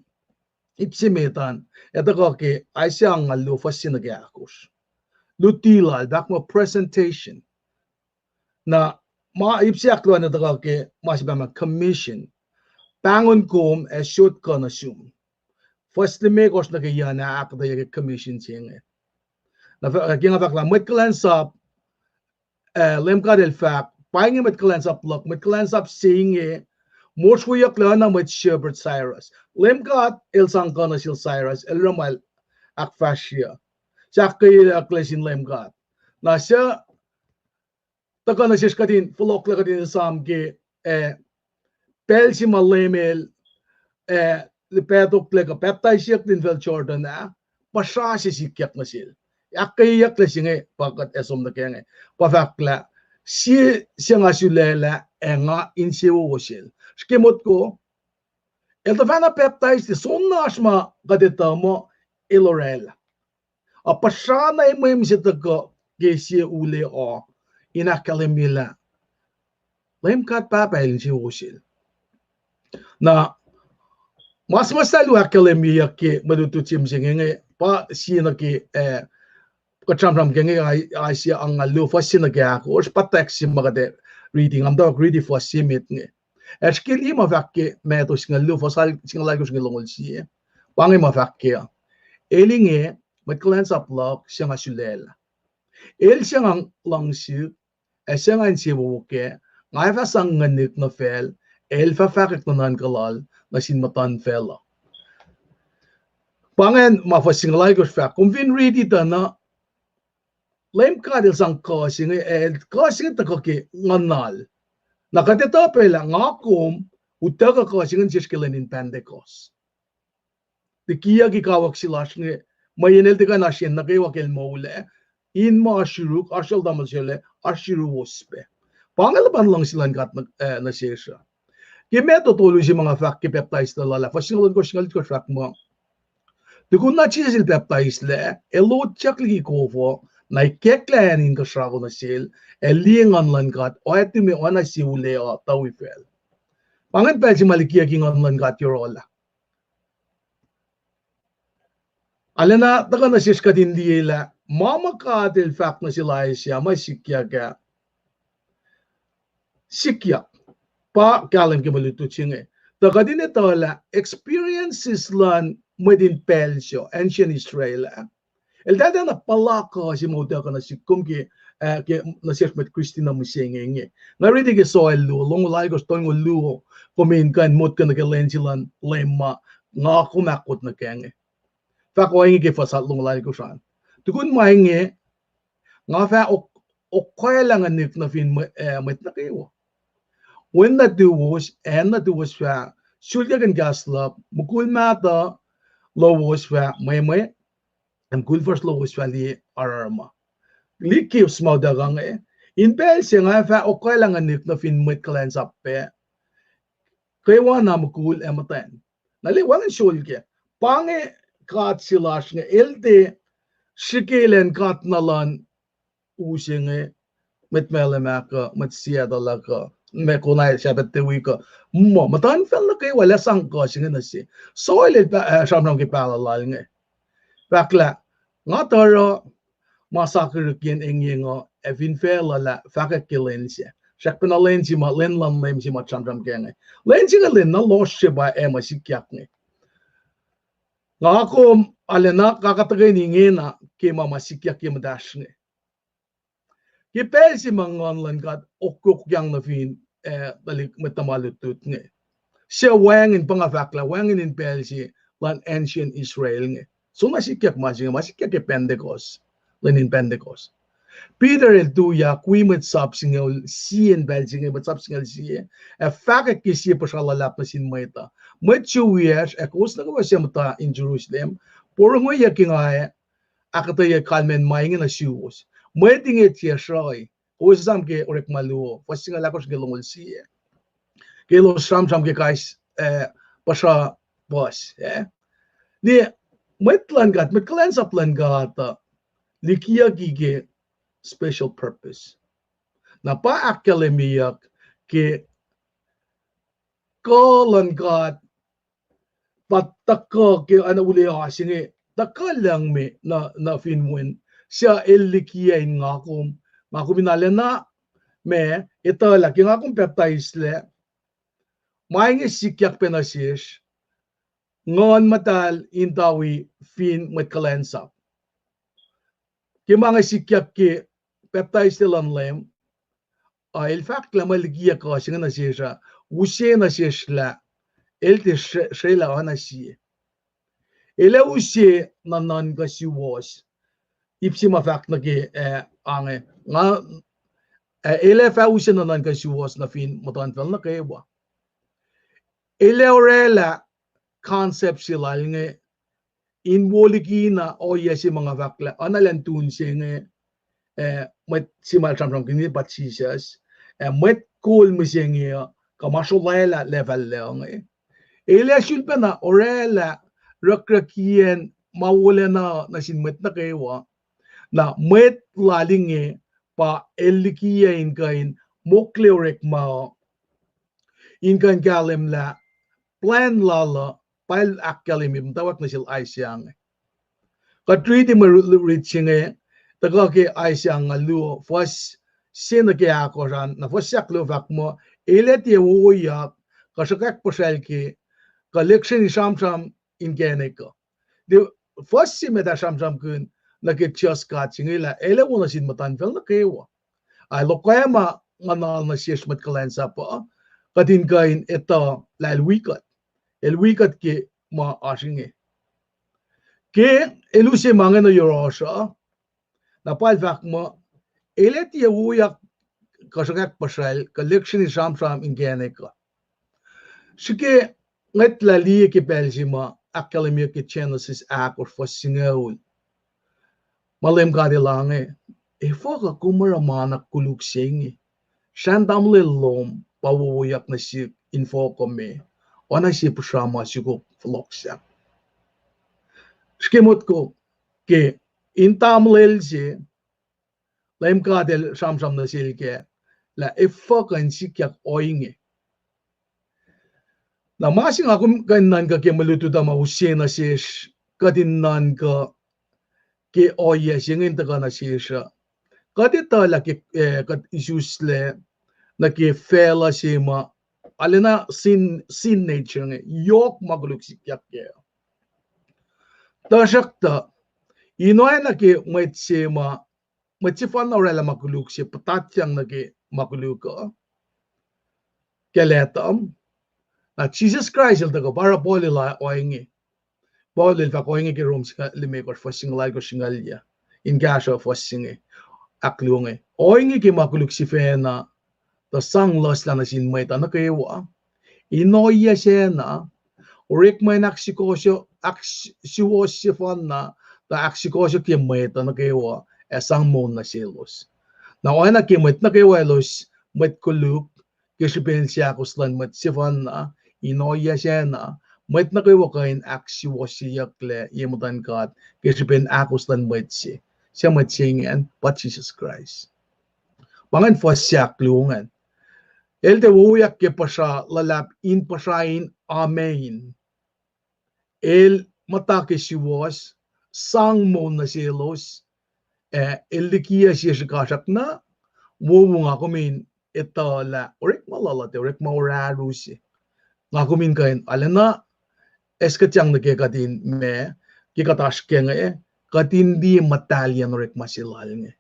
ip se met an, ac tuhkuh ke Isaiah angngaul luo fuhs se nuh ke ahkosr. Luti lal, fahk muh presentation. Na, ma ip se ahkluo an ac tuhkuh ke ma se pa ma commission. pahngon kom ac sot kuh nuh sum. Fuhs limekohsr nuh ke yuc ah ahkuhtweyac ke commission se inge. Na ke nga fahk lah mwet kuhlwacnsap, ah, Leum God El fahk, pa inge mwet kuhlwacnsap luhk, mwet kuhlwacnsap se inge, mosr wiyucklac oacna mwet shepherd Cyrus. Leum God El sang kuh nuh sel Cyrus, el oruh ma el ahkfahsrye. Sahk ke elyucklac sin Leum God. Na suc tuhkuh nuh sesr kuht in fohlohklac kuht in esam ke, ah, pacl se ma Leum El, ah, pahtoklac kuh pacptaisiyuck nuh infacl Jordan ah, puhsra se sikyak nuh sel. Ahkkweyeyucklac se inge pa kuht ac som nuh kac inge. Pa fahk lah, sie, sie nga sulaclah ac nga insewowo sel. Srihke motko, el tuhfahna pacptais, soenna oasr ma kuht etuh muh el oraclah. Ac puhsra na emwem se tuhkuh ke sie ule uh in ahkkahlwemye lah Leum God Pahpah El insewowo sel. Na ma suhmuhslah luo ahkkahlwemyeyuck ke mwe lutlut se mihsenge inge pa sie nuh ke, ah, kuht sramsram ke inge, Isaiah angngaul luo fuhs se nuh ke ahkosr, pa text se ma kuht ac riti, nga muhtwacwacack riti fuhs se met inge. Ac srihke liye ma fahk ke Matthew singucul luo fuhs singucul alkosr nuh ke longoul sie. Pa inge ma fahk kac uh. El inge mwet kuhlwacnsap luhk suc nga sulaclah. El suc nga luhngse, ac suc nga insewowo kac, nga fah sang nguhnihk nuh facl, ac el fah fahkwack nuhnuhnkuh lal nuh sin muhtuhnfacl uh. Pa ingacn ma fuhs singucul alkosr fahk, kom fin riti tuh na, Leum God El sang kuh se inge, el kuh se inge tuhkuh ke nguhnal. Na kuht etuh pac lah nga kom utuckuh kuh se inge nuh sesr ke lwen in Pentecost. Likiyucki kawuck se lasr inge, mweyen el tiac kuh in oasr yen nuh kwewa ke el moul ah, in muh oasr yuruk, oasr yol tamuhlwel se, oasr yuruwos pac. Pa inge luhpan luhngse luhn God nuh, ah, nuh sesr uh. Ke Matthew tolu se ma nga fahk ke pacptais lal ah, fuhs singucul ohnkohsr, singucul itkohsr fahk muh, tukun na Jisus el pacptaislac, el lotyak liki kof uh, na ikacklah acn inkuhsrao nuh sel, ac liye Nguhn luhn God oactime oacna sie ule uh tuh wi facl. Pa ingacn pacl se ma likiyucki Nguhn luhn God yohrohlah. Arulacna tuhkuh nuh sesr kuht in liye lah ma ma God El fahk nuh sel Isaiah ma sikyak ah, sikyak. Pa kahlwem ke mwe lutlut se inge. Tuh kuht in etuh lah experiences luhn mwet in pacl se, ancient Israel ah, eltahl tiacna puhla kuh se ma utuckuh nuh sihk kom ke, ah, ke nuh sesr mwet Kristin uh mihsenge inge. Nga riti ke Joel luo, longoul alkosr, tolngoul luo, kom in kuh in motko nuh ke lwen se luhn Leum ma nga kom ahkkot nuh kac inge. Fahk ohinge ke fuhs longoul alkosr an. Tukun ma inge, nga fah ok-, okkwaclah nguhnihk nuh fin mwe-, ah, mwet nuh kwewa. Wen nuhtuwos, acn nuhtuwos fah sulkakihn kahs luhk, mukul mahtuh lowos fah mwemwe, ac mukul fuhsr lowos fah liye aruruma. Liki ke fuhs ma utuckuh inge, in pacl se nga fah okkwaclah nguhnihk nuh fin mwet kuhlwacnsap pac, kwewana mukul ac muhtwacn. Na liye wacngihn srolke. Pa inge God se lasr inge, el tiac srihke elan God na luhn u se inge, mwet Malem ah kuh, mwet Seattle ah kuh, mwet Kona Sabbath Day kuh, muh muhtuhnfacl nuh kwewa el ac sang kuh se inge nuh se. Joel el pa-, ah, sramsram ke pahluh lal inge. Fahk lah, nga tuh oruh ma sakihrihkyacn engyeng uh ac fin facluh lah fahkwack ke lwen sac. Srackpacna lwen se ma, lwen luhn Leum se ma sramsram kac inge. Lwen se inge lwen na lohsr se pa ac ma sikyak inge. Nga kom arulacna nga kuh tuhkweni ingena ke ma ma sikyak ke muhtahsr inge. Ke pacl se ma Nguhn luhn God okokyang nuh fin, ah, tuhlihk mwet tuhma lutlut inge, suc wacngihn, pa nga fahk lah wacngihn in pacl se luhn ancient Israel inge. Soenna sikyak ma se inge, ma sikyak ke Pentecost, lwen in Pentecost. Peter el tuyak wi mwet sap singucul sie in pacl se inge, mwet sap singucul sie, ac fahkwack ke sie puhsra luhlahp nuh sin mwet uh. Mwet Jew wiyacsr ac kowos nuh kwewa suc muhta in Jerusalem, porongoyak ke nga ac ahkuhtweyac kalmacn ma inge nuh suwos. Mwet inge tiac sruhi. Kowos esam ke Orekma luo, fuhs singucul ahkosr nuh ke longoul sie. Ke elos sramsram ke kais, ah, puhsra puhs, ah. Liye, mwet luhn God, mwet kuhlwacnsap luhn God uh likiyucki ke special purpose. Na pa ahkkahlwemyeyuck ke kuh luhn God pa tuhkuh ke acn ule oa se inge, tuhkuh lucng me nuh, nuh fin wen, suc el likiyac in nga kom, nga kom in arulacna, ma, etuh lah ke nga kom pacptaislac, ma inge sikyak pac nuh sesr, Nguhn Muhtahl in tawi fin mwet kuhlwacnsap. Ke ma inge sikyak ke pacptaislac luhn Leum, a el fahk lah ma likiyac kuh se inge nuh sesr ah, use nuh sesr lah el tiac sre-, srwaclah oacna sie. El ac use nuhnuhnkuh suwohs. Ip se ma fahk nuh ke, eh, ange. Nga, eh, el ac fah use nuhnuhnkuh suwohs nuh fin muhtuhnfacl nuh kwewa. El ac orwaclah concept se lal inge in wo liki na ohiyac se ma nga fahk lah oacna elan tun se inge, eh, mwet se ma el sramsramkihn pa Jisus, eh, mwet kol mihsenge uh, kuh ma srolwaclah level lac inge. El ac sulpacna orwaclah rukrakiyacn ma wolacna nuh sin mwet nuh kwewa. Na mwet lal inge pa el likiyac in kuh in mokle orekma uh, in kuh in kahlwem lah plwacn lal uh pa el ahkkahlwemye muhtwacwacack nuh sel Isaiah inge. Kuht riti mwe ru-, ru-, rit se inge, tuhkuh ke Isaiah nga luo, fuhs se nuh ke ahkosr an, na fuhs se ahkluo fahk muh, el ac tiac wowoyak, kuh sruhkwack puhsrwacl ke, kuh lihksreni sramsram inkacnek uh. Tiac fuhs se met ah sramsramkihn nuh ke just God se inge lah el ac wo nuh sin muhtuhnfacl nuh kwewa. Ac lokoac ma nguhnal nuh sesr mwet kuhlwacnsap uh, kuht in kuh in etuh lah el wi kuht. El wi kuht ke ma oasr inge. Ke el use ma inge nuh yohrohsr uh, na pa el fahk muh, el ac tiac wowoyak kuh sruhkwack puhsrwacl, kuh lihksreni sramsram inkacnek uh. Srihke ngwetlah liye ke pacl se ma ahkkahlwemyeyuck ke Genesis ahkosr fuhs singucul. Ma Leum God El ange, efuh kuh kom oruh ma na koluk se inge? Srahn tamuhlwel lom pa wowoyak nuh sihk infohk uh me, oacna sie puhsra ma sukok fohlohk sahk. Srihke motko ke in tamuhlwel se, Leum God El sramsram nuh sel kac lah efuh kuh in sikyak ohinge. Na ma se nga kom kuh in nuhnkuh ke mwe lutlut uh ma use nuh sesr, kuht in nuhnkuh ke ohiyac se inge in tuhkuh nuh sesr uh. Kuht etuh lah ke, eh, kuht isuslac nuh ke facluh se ma arulacna sin, sin nature inge, yohk ma koluk sikyak kac. Tuhsruhktuh, in oacna ke mwet se ma, mwet sefanna orwaclah ma koluk se puhtatyang nuh ke ma koluk uh, Galatia, na Jisus Kraist El tuhkuh, pa oruh Paul el ohinge. Paul el fahk ohinge ke Rom singucul limekohsr fuhs singucul alkohsr singucul yac, in kahsruh fuhs singucul ahkluo inge. Ohinge ke ma koluk sifacna, tuh sang luslah nuh sin mwet uh nuh kwewa. In ohiyac sacna, orekma in ahk-, ahksuwohs sefanna, tuh ahksukohsohkye mwet uh nuh kwewa, ac sang moul nuh selos. Na oacna ke mwet nuh kwewa elos mwet koluk, ke srihpen seahkos luhn mwet sefanna, in ohiyac sacna, mwet nuh kwewa kuh in ahksuwohsyeyucklac ye muhtuhn God, ke srihpen ahkos luhn mwet se. Suc mwet se ingacn? Pa Jisus Kraist. Pa ingacn fuhs se ahkluo ingacn. El tiac wowoyak ke puhsra luhlahp in puhsra in amen. El muhta ke suwohs, sang moul nuh selos, ac el likiyac sie srihkasrak na, wowo nga kom in etuh lah orekma lal uh tiac orekma orahru se. Nga kom in kuh in arulacna eskuhtyang nuh ke kuht in ma, ke kuht oasr ke inge, kuht in liye muhtahliyacn orekma se lal inge.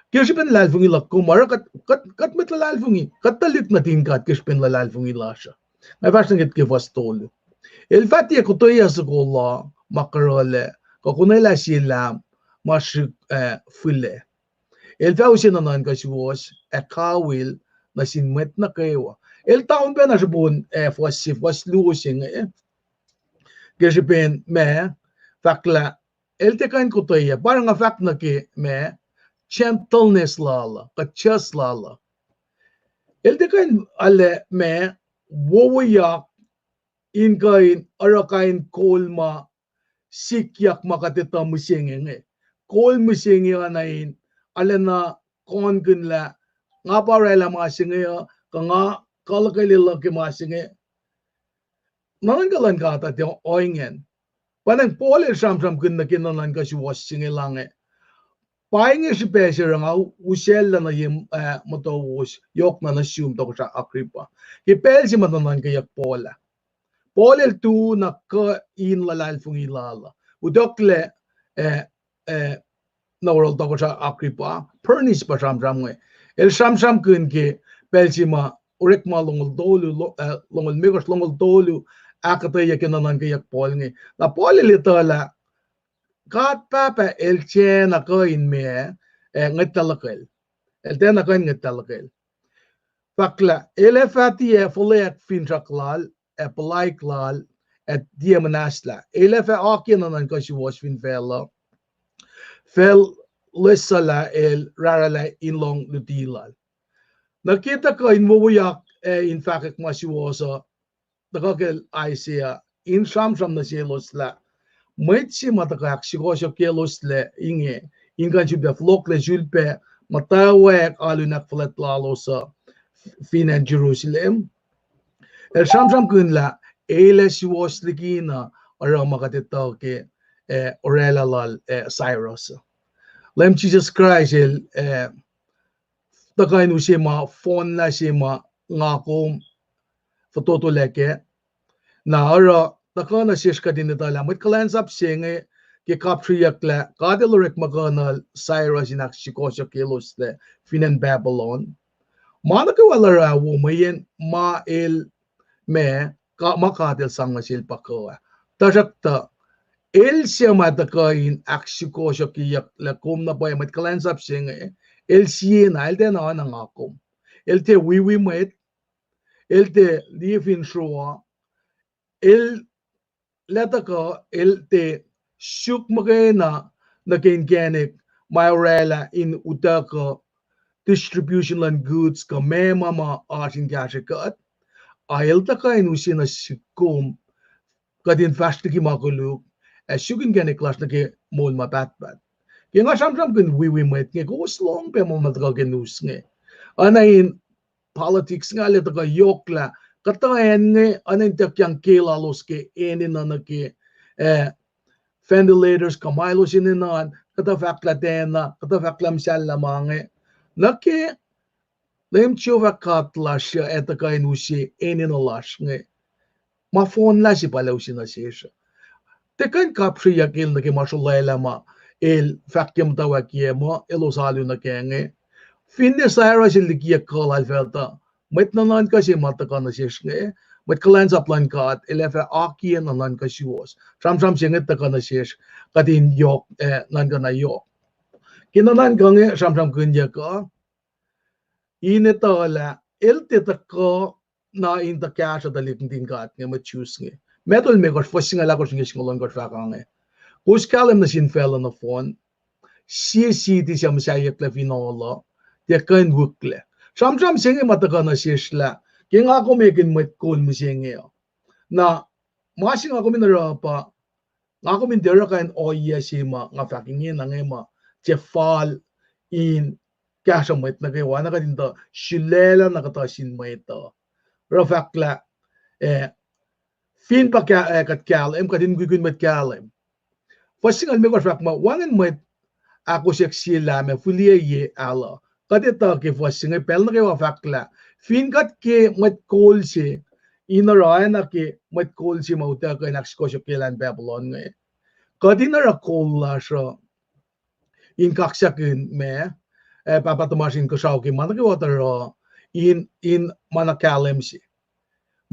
Ke srihpen luhlahlfongi luhk kom, oruh kuht, kuht, kuht mwet luhlahlfongi, kuht tuhlihk nuhtin God ke srihpen luhlahlfongi lasr uh. Nga fahsr nuh ke fuhs tolu. El fah tiac kuhtweyac soko la ma kuhruhlac, kuh konwelah sie lahm ma srihk, eh, fihlac. El fah use nuhnuhnkuh suwohs ac kawihl nuh sin mwet nuh kwewa. El taun pacna srihpen, eh, fuhs se, fuhs luo se inge, ke srihpen ma, fahk lah el tiac kuh in kuhtweyac, pa nga fahk nuh ke ma, gentleness lal uh, kuh just lal uh. El tiac kuh in arlac ma, wowoyak in kuh in oruh kain kol ma sikyak ma kuht etuh mihsenge inge. Kol mihsenge oacna in arulacna kohnkihn lah nga pa orwaclah ma se inge uh, kuh nga kuh luhkwelihk ke ma se inge. Nuhnuhnkuh luhn God uh tiac ohinge. Pa nacng Paul el sramsramkihn nuh ke nuhnuhnkuh suwohs se inge lah inge. Pa inge srihpac se oruh nga usacllah nuh ye, ah, motowos, yohkna nuh sum Tohkohsrah Agrippa. Ke pacl se ma nuhnuhnkweyuck Paul ah, Paul el tu na kuh in luhlahlfongi lal uh. Utucklac, ah, ah, na oruh Tohkohsrah Agrippa, Bernice pa sramsram inge. El sramsramkihn ke pacl se ma orekma longoul tolu, lo-, ah, longoul limekohsr, longoul tolu, ahkuhtweyac ke nuhnuhnkweyuck Paul inge. Na Paul el etuh lah God Pahpah el tiacna kuh in meac, ah, ngwetlah luhkwel. El tiacna kuh in ngwetlah luhkwel. Fahk lah el ac fah tiac fuhlweack finsrak lal, ac puhlaik lal, ac tiac muhnahslah. El ac fah akiyac nuhnuhnkuh suwohs fin facluh, facl loes suc lah el rahrahlah in lohng luti lal. Nuh ke tuhkuh in wowoyak ac in fahkwack ma suwohs uh, tuhkuh ke Isaiah, in sramsram nuh selos lah mwet se ma tuhkuh ahksukohsohkyelosla inge, in kuh in sulpac fohlohklac, sulpac muhtwacwacack alu in ahkfuhlwact lalos uh fin acn Jerusalem. El sramsramkihn lah el ac suwohs likina oruh ma kuht etuh ke, ah, orwaclah lal, ah, Cyrus. Leum Jisus Kraist el, ah, tuhkuh in use ma fohnlah se ma nga kom fototolac kac. Na oruh tuhkuh nuh sesr kuht in etuh lah mwet kuhlwacnsap se inge, ke kapsrweyuck lah God el orekma kuhnuhl Cyrus in ahksukohsohkyelosla fin acn Babylon, ma nuh kwewa el oruh ah wo mweyen ma el, ma, ka-, ma God el sang nuh sel pa kuh ah. Tuhsruhktuh el suc ma tuhkuh in ahksukohsohkyeyuck lah kom na pwacye mwet kuhlwacnsap se inge, el siena, el tiacna oacna nga kom. El tiac wiwi mwet, el tiac liye finsrak, el lah tuhkuh, el tiac suk muhkwena nuh ke inkacnek ma orwaclah in utuckuh distribution luhn goods kuh meac ma ma oasr in kahsrwe kuht. A el tuhkuh in use nuh sihk kom, kuht in fahsr liki ma koluk, ac suk inkacnek lasr nuh ke moul ma pahtpaht. Ke nga sramsramkihn wiwi mwet inge, kowos lohng pac ma ma tuhkuh ke news inge. Oacna in politics inge, arlac tuhkuh yohk lah kuhtuh acn inge oacna in ituckyang ke lalos ke enenuh nuh ke, ah, ventilators kuh ma elos enenuh an, kuhtuh fahk lah tiacna, kuhtuh fahk lah muhsahllah ma inge. Nuh ke Leum Jehovah God lasr uh ac tuhkuh in use enenuh lasr inge, ma fohnlah se pa el ac use nuh sesr. Tiac kuh in kapsrweyuck el nuh ke ma srolwaclah ma el fahk ke muhtwacwacackiyac muh elos alu nuh kac inge. Finne Cyrus el likiyuck kuh lal facluh, mwet nuhnuhnkuh se ma tuhkuh nuh sesr inge, mwet kuhlwacnsap luhn God, el ac fah akiyac nuhnuhnkuh suwohs. Sramsram se inge tuhkuh nuh sesr, kuht in yohk, ah, nuhnkuh na yohk. Ke nuhnuhnkuh inge sramsramkihnyuck uh, in etuh lah el tiac tuhkuh na in tuh kahsruh tuhlihk nuhtin God inge, mwet Jews inge. Matthew limekohsr, fuhs singucul ahkosr nuh ke singucul ohnkohsr fahk inge: Kowos kahlwem nuh sin facluh nohfohn, sie city suc muhsaheack lah fin ohl uh, tiac kuh in wiklac. Sramsram se inge ma tuhkuh nuh sesr lah ke nga kom ekihn mwet kol mihsenge uh, na ma se nga kom in oruh pa, nga kom in tiac oruh kain ohiyac se ma nga fahk ingena inge ma tiac fal in kahsruh mwet nuh kwewa, na kuht in tuh sulaclah na kuhtuh sin mwet uh. Oruh fahk lah, ah, fin pa ka-, ah, kuht kahlwem, kuht in mukwikwi mwet kahlwem. Fuhs singucul limekohsr fahk muh, wacngihn mwet ahkosyak sie lah ma fihliyac ye alu. Kuht etuh ke fuhs se inge pacl nuh kwewa fahk lah fin kuht ke mwet kol se, in oruh oacna ke mwet kol se ma utuckuh in ahksukohsohkye elan Babylon inge, kuht in oruh kol lasr uh in kaksakihn ma, ah, Pahpah tuhmasr Inkuhsrao ke ma nuh kwewa tuh oruh, in, in ma na kahlwem se.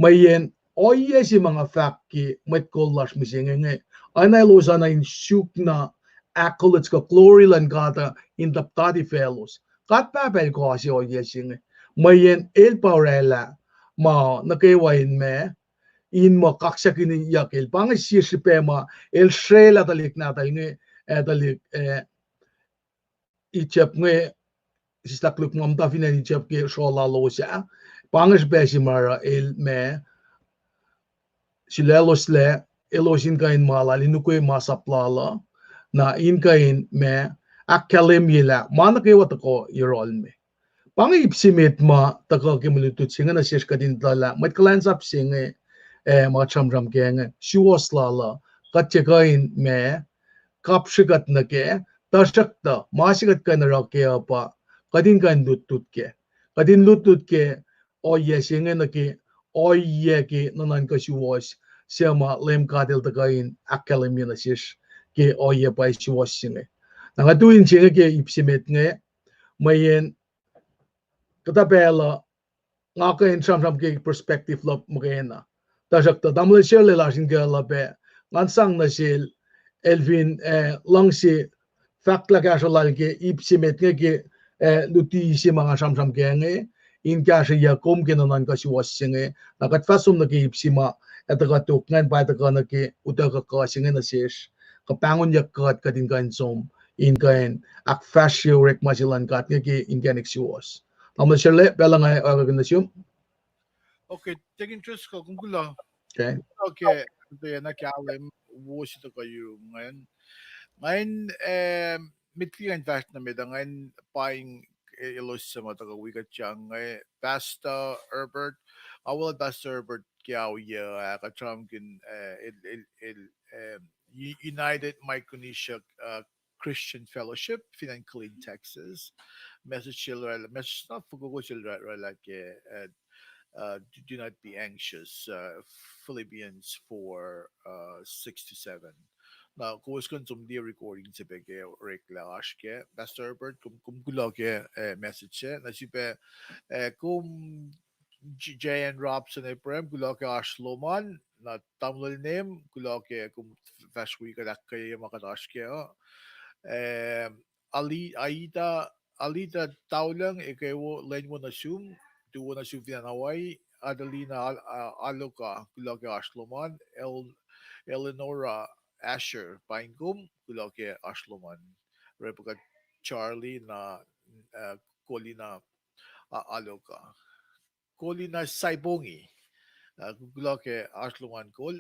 Mweyen ohiyac se ma nga fahk ke mwet kol lasr mihsenge inge, oacna elos oacna in suk na accolades kuh glory luhn God uh in tuhtati faclos. God Pahpah el kuh se ohiyac se inge. Mweyen el pa orwaclah ma nuh kwewa in ma, in muh kaksakihnyuck el. Pa inge sie srihpac ma el srwaclah tuhlihk nahtuhl inge, ah, tuhlihk, ah, Egypt inge, sislah koluk ma muhta fin acn Egypt ke srolah lalos ah. Pa inge srihpac se ma oruh el ma sulacloslac, elos in kuh in ma lal in ukwe masap lal uh, na in kuh in ma ahkkahlwemye lah ma nuh kwewa tuhkuh yohrohl me. Pa inge ip se met ma tuhkuh ke mwe lutlut se inge nuh sesr kuht in etuh lah mwet kuhlwacnsap se inge, ah, ma kuht sramsram kac inge, suwohs lal uh, kuht tiac kuh in ma kapsre kuht nuh kac, Tuhsruhktuh ma se kuht kuh in oruh kac uh pa kuht in kuh in lutlut kac. Kuht in lutlut ke ohiyac se inge nuh ke ohiyac ke nuhnuhnkuh suwohs suc ma Leum God El tuhkuh in ahkkahlwemye nuh sesr ke ohiyac pwacye suwohs se inge. Na nga tu in se inge ke ip se met inge, mweyen kuhtuh pacl uh nga kuh in sramsram ke perspective luhk muhkwena. Tuhsruhktuh tamuhlwel Serle lasr in kuh lah pac ngan sang nuh sel, el fin, eh, luhngse fahk lah kahsruh lal ke ip se met inge ke, eh, luti se ma nga sramsram kac inge, in kahsrweyuc kom ke nuhnuhnkuh suwohs se inge. Na kuht fah som nuh ke ip se ma ac tuhkuh tok ingacn pa ac tuhkuh nuh ke utuckuh kuh se inge nuh sesr, kuh pahngonyuck kuht, kuht in kuh in som, in kuh in ahkfahsrye orekma se luhn God inge ke inkacnek suwohs. Tamuhlwel Serle, pacl uh nga oakwuck nuh sum. Okay, Deacon Driscoll, kom kuloh. Okay. Okay, tiacna kahlwem wo se tuhkuh yurum ingacn. Ngan, eh, met liki ngan fahsr nuh met uh, ngan paing, eh, elos suc ma tuhkuh wi kuht inge, Pastor Herbert. Nga weluhl Pastor Herbert ke ao yac ah, kuht sramsramkihn, eh, el, el, el, eh, U-, United Micronesia, uh, Christian Fellowship fin acn Killeen, Texas. Message sel oraclah, message na fokoko sel oraclah ke, uh, uh, do, do not be anxious, uh, Philippians four, uh, six to seven. Na kowos kuh in som liye recording se pac ke oreklac oasr kac. Pastor Herbert, kom, kom kuloh ke, uh, message se. Na srihpac, uh, kom J-, J N Robson Abraham, kuloh ke oasr lom an, na tamuhlwel Name, kuloh ke kom f-, fahsr wi kuht ahkkweye ma kuht oasr kac uh. Eh, Ali-, Aida, Alita Taulung, ekuh wo, lwen wo nuh sum, tu wo nuh sum fin acn Hawaii, Adelina Al-, A-, Aloka, kuloh ke oasr lom an, El-, Eleonora Asher, paing kom, kuloh ke oasr lom an, Rebecca Charlie, na, eh, Kolina, A-, Aloka. Kolina Saipongi. Uh, kuloh ke oasr lom an kol.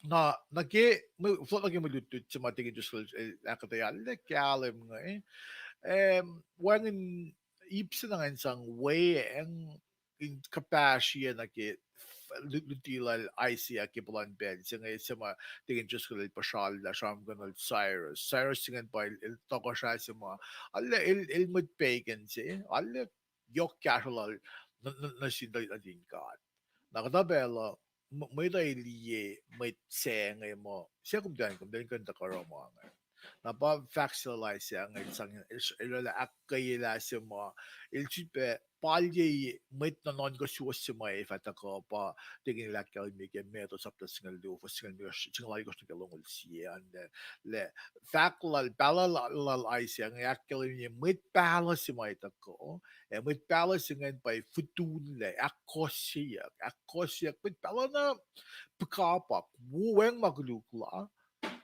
Na, nuh ke, mwe, fohlohk nuh ke mwe lutlut se ma Deacon Driscoll el ahkuhtweyac, arlac kahlwem inge. Um, wacngihn ip se na ngan sang weacng in kuhpahsrye nuh ke f-, lu-, luti lal Isaiah ke puhlan pacl se inge, se ma Deacon Driscoll el puhsrallah, sramsramkihn lal Cyrus. Cyrus se ingacn pa el, el tohkohsrah se ma, arlac el, el mwet pagan se, arlac yohk kahsruh lal nuh, nuh, nuh sin tuhlihk nuhtin God. Na kuhtuh pacl uh, m-, mwet uh liye mwet se inge muh, se kom tiac, kom tiac kuh in tuhkuh oruh ma inge. Na pa fahk se lal Isaiah inge, el sang, el, el ahkkweyelah se ma, el srihpac palye mwet nuhnuhnkuh suwohs se ma ac fah tuhkuh pa, Deacon el ahkkahlwemye ke Matthew sapta singucul luo, fuhs singucul, singucul alkosr nuh ke longoul sie an, lah, lah fahk lal, pahluh lal, lal Isaiah inge ahkkahlwemye mwet pahluh se ma ac tuhkuh, ac mwet pahluh se ingacn pa ac fotunlac, ahkkohsyeyuck, ahkkohsyeyuck, mwet pahluh na puhkapak, wo weacng ma koluk la,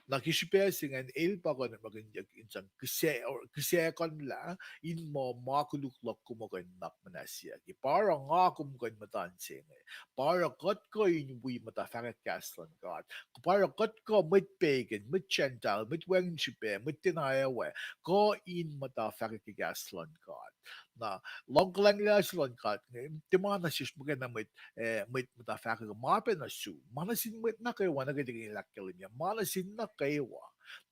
na ke srihpac se ingacn el pa kuh in orekmakihnyuck in sang kihsac-, kihsackuhnlah, in muh ma koluk luhk kom uh kuh in nuhnak muhnahs siyuck. Pa oruh nga kom kuh in muhta inse inge. Pa oruh kuht kuh in wi muhta fahkwack kahs luhn God. Pa oruh kuht kuh mwet pagan, mwet Gentile, mwet wacngihn srihpac, mwet tiacna ac we, kuh in muhta fahkwack kahs luhn God. Na, luhng kuhlwacng luhn God inge, tiac ma nuh sesr muhkwena mwet, eh, mwet muhta fahkwack, ma pac nuh sum, ma nuh sin mwet nuh kwewa, nuh ke Deacon el ahkkahlwemye, ma nuh sin nuh kwewa.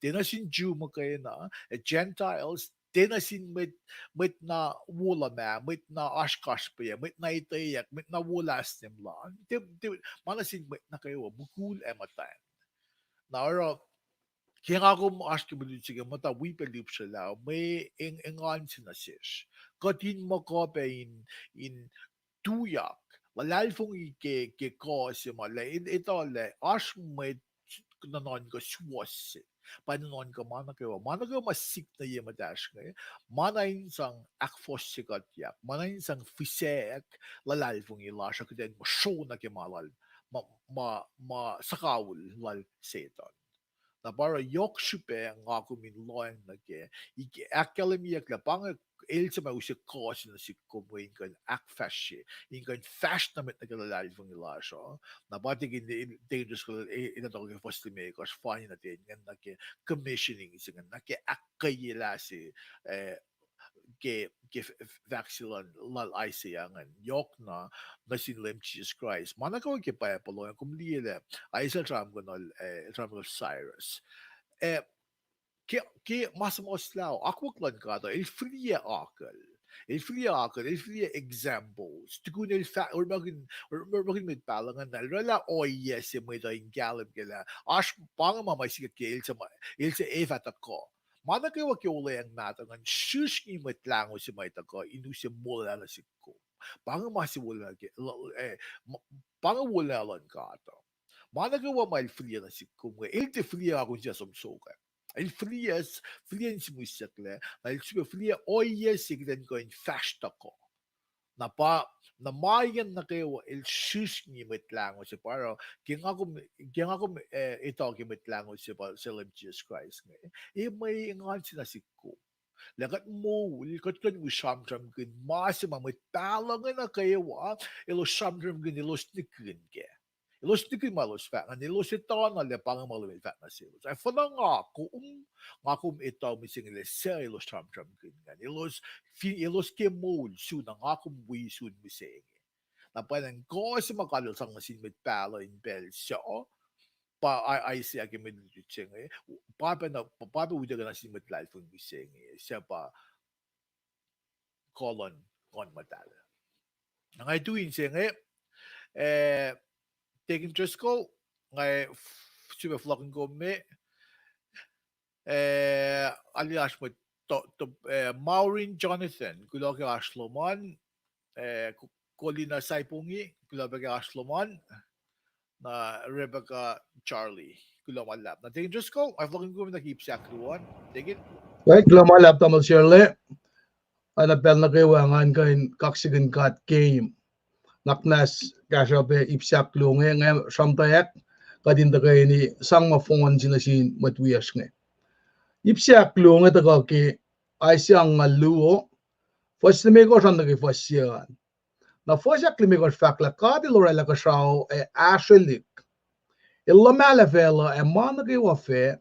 Tiac nuh sin Jew muhkwena, eh, Gentiles, tiac nuh sin mwet, mwet na wo luhmah, mwet na oasr kasrpac, mwet na etweyuck, mwet na wo last name lal. Tiac, tiac, ma nuh sin mwet nuh kwewa, mukul ac muhtwacn. Na oruh, ke nga kom oasr ke mwe lutlut se ke muhta wi pac lihpsrelah, mwe eng-, engan se nuh sesr. Kuht in muh kuh pac in, in tuyak, luhlahlfongi ke, ke kuh se ma, lah, el etuh lah oasr mwet nuhnuhnkuh suwohs se. Pa nuhnuhnkuh ma nuh kwewa, ma nuh kwewa ma sik nuh ye muhtahsr inge, ma na in sang ahkfohsye kuhtyak, ma na in sang fihsack luhlahlfongi lasr uh, kuht in muh sro nuh ke ma lal, ma, ma, ma suhkawihl lal Setuhn. Na pa oruh yohk srihpac nga kom in lohacng nuh ke, ike ahkkahlwemyeyuck lah pa inge el suc ma use kuh se nuh sihk kom in kuh in ahkfahsrye, in kuh in fahsr nuh met nuh ke luhlahlfongi lasr uh. Na pa Deacon, Deacon Driscoll el, el tuhkuh ke fuhs limekohsr, fani nuh ten ingacn nuh ke commissioning se ingacn, nuh ke ahkkweyelah se, eh, ke, ke f-, f-, fahk se lal, lal Isaiah ingacn, yohk na, nuh sin Leum Jisus Kraist. Ma nuh kwewa ke Bible uh, kom liye lah, Isaiah el sramsramkihn, eh, sramsramkihn Cyrus. Eh, ke, ke ma suhmuhslah uh, akwuck luhn God uh, el fihliyac akucl. El fihliyac akucl, el fihliyac examples. Tukun el fah-, orekmakihn, orekmakihn mwet pahluh ingacn, el oraclah ohiyac se mwet uh in kahlwem kac lah oasr pa inge ma ma sikyak ke el suc ma, el suc ac fah tuhkuh. Ma nuh kwewa ke Wuhlweacng Mahtuh ingacn srihsrngi Mwet Lahngo se ma ac tuhkuh in use molwelah nuh sihk kom. Pa inge ma se wolacna ke, eh, ma-, pa inge wolacna luhn God uh. Ma nuh kwewa ma el fihliyac nuh sihk kom inge, el tiac fihliyac akihlen sie som sokwack. El fihliyac, fihliyac in sihmihsyucklac, na el sifilpac fihliyac ohiyac se kuht in kuh in fahsr tuhkuh. Na pa, na ma ingacn nuh kwewa el srihsrngi Mwet Lahngo se pa oruh, ke nga kom, ke nga kom, eh, etuh ke Mwet Lahngo se pa, se Leum Jisus Kraist inge, e mwe engan se nuh sihk kom. Lah kuht moul, kuht kuh in wi sramsramkihn ma se ma mwet pahluh inge nuh kwewa elos sramsramkihn, elos nihkihn kac. Elos nihkihn ma elos fahk ingacn, elos etuh na lah pa inge ma Leum El fahk nuh selos. Ac fuhnuh nga kom, nga kom etuh mihsenge lah suc elos sramsramkihn ingacn. Elos, fin elos ke moul sun, na nga kom wi sun mihsenge. Na pwacnwacng kuh se ma God El sang nuh sin mwet pahluh in pacl suc, pa Isaiah ke mwe lutlut se inge, pa pac na, pa pac utuckuh nuh sin mwet luhlahlfongi mihsenge, suc pa kuh luhn Nguhn Muhtahl. Na nga tui inse inge, eh, Deacon Driscoll, nga sifilpac fohlohkihn kom me, eh, arlac oasr mwet, Maureen Jonathan, kuloh ke oasr lom an, eh, Kolina Saipongi, kuloh pac ke oasr lom an, na Rebecca Charlie, kuloh ma luhlahp. Na Deacon Driscoll, nga fohlohkihn kom nuh ke ip se ahkluo an, Deacon. Kuloh ma luhlahp tamuhlwel Sharla. Oacna pacl nuh kwewa ngan kuh in kaksakihn God ke mwe nuhnak muhnahs kahsruh pac ip se ahkluo inge, nga sramtweack kuht in tuhkweni sang ma fohn se nuh sin mwet wiyacsr inge. Ip se ahkluo inge tuhkuh ke Isaiah angngaul luo, fuhs limekohsr an nuh ke fuhs se an. Na fuhs ahklimekohsr fahk lah God El oraclah kuhsrao ac ahsrwelihk. El luhmahlah facluh ac ma nuh kwewa fac.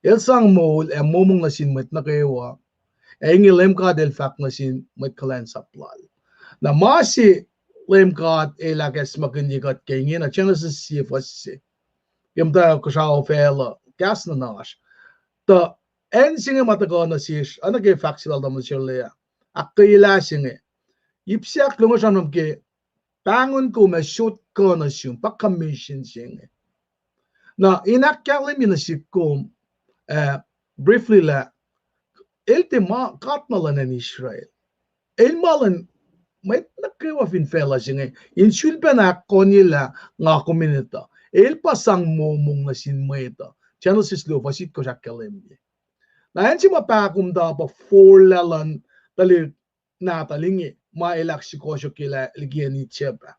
El sang moul ac momong nuh sin mwet nuh kwewa. Ac inge Leum God El fahk nuh sin mwet kuhlwacnsap Lal. Na ma se Leum God El ahkacsmakihnye kuht ke ingena Genesis sie fuhs se. Ke muhta kuhsrao facluh, kahs na oasr. Tuh acn se inge ma tuhkuh nuh sesr, oacna ke fahk se lal tamuhlwel Sharla, ahkkweyelah se inge. Ip se ahkluo inge sramsram ke pahngon kom ac sot kuh nuh sum, pa commission se inge. Na in ahkkahlwemye nuh sihk kom, eh, briefly lah, el tiac ma God na luhn acn Israel. El ma luhn mwet nuh kwewa fin facluh se inge, in sulpacna ahkkahlwemye lah nga kom in etuh. El pa sang momong nuh sin mwet uh. Genesis luo fuhs itkohsr ahkkahlwemye. Na acn se ma pahkomuhta pa forlah luhn tuhlihk nahtuhl inge, ma el ahksukohsohkyelah liki acn Egypt ah.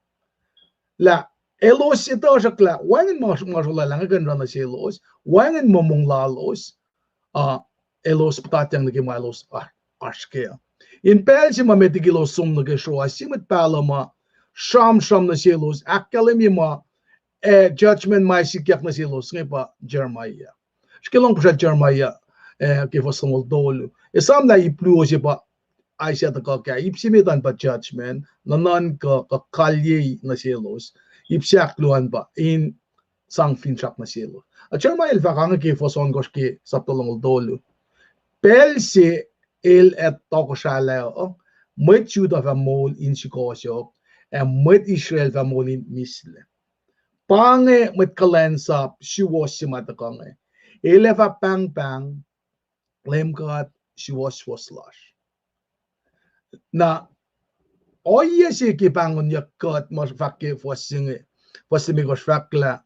Lah elos etuh sruhk lah wacngihn ma, ma sruhlalah inge kuh in oruh nuh selos, wacngihn momong lalos, uh, elos puhtatyang nuh ke ma elos oasr kac. In pacl se ma met liki elos som nuh ke sroa, sie mwet pahluh ma sramsram nuh selos, ahkkahlwemye ma, eh, judgment ma sikyak nuh selos inge pa Jeremiah. Srihke lohng puhsra Jeremiah, eh, ke fuhs longoul tolu. Esam lah ip luo se pa Isaiah tuhkuh kac, ip se met an pa judgment, nuhnuhnkuh, kuh kalyei nuh selos. Ip se ahkluo an pa in sang finsrak nuh selos. A Jeremiah el fahk ange ke fuhs ohnkohsr ke sapta longoul tolu. Pacl se el ac tohkohsralah uh, mwet Judah fah moul in sukohsohk, ac mwet Israel fah moul in mihslac. Pa inge mwet kuhlwacnsap suwohs se ma tuhkuh inge. El ac fah pahngpahng Leum God suwohswohs lasr. Na ohiyac se ke pahngonyuck kuht ma fahk ke fuhs se inge, fuhs limekohsr fahk lah,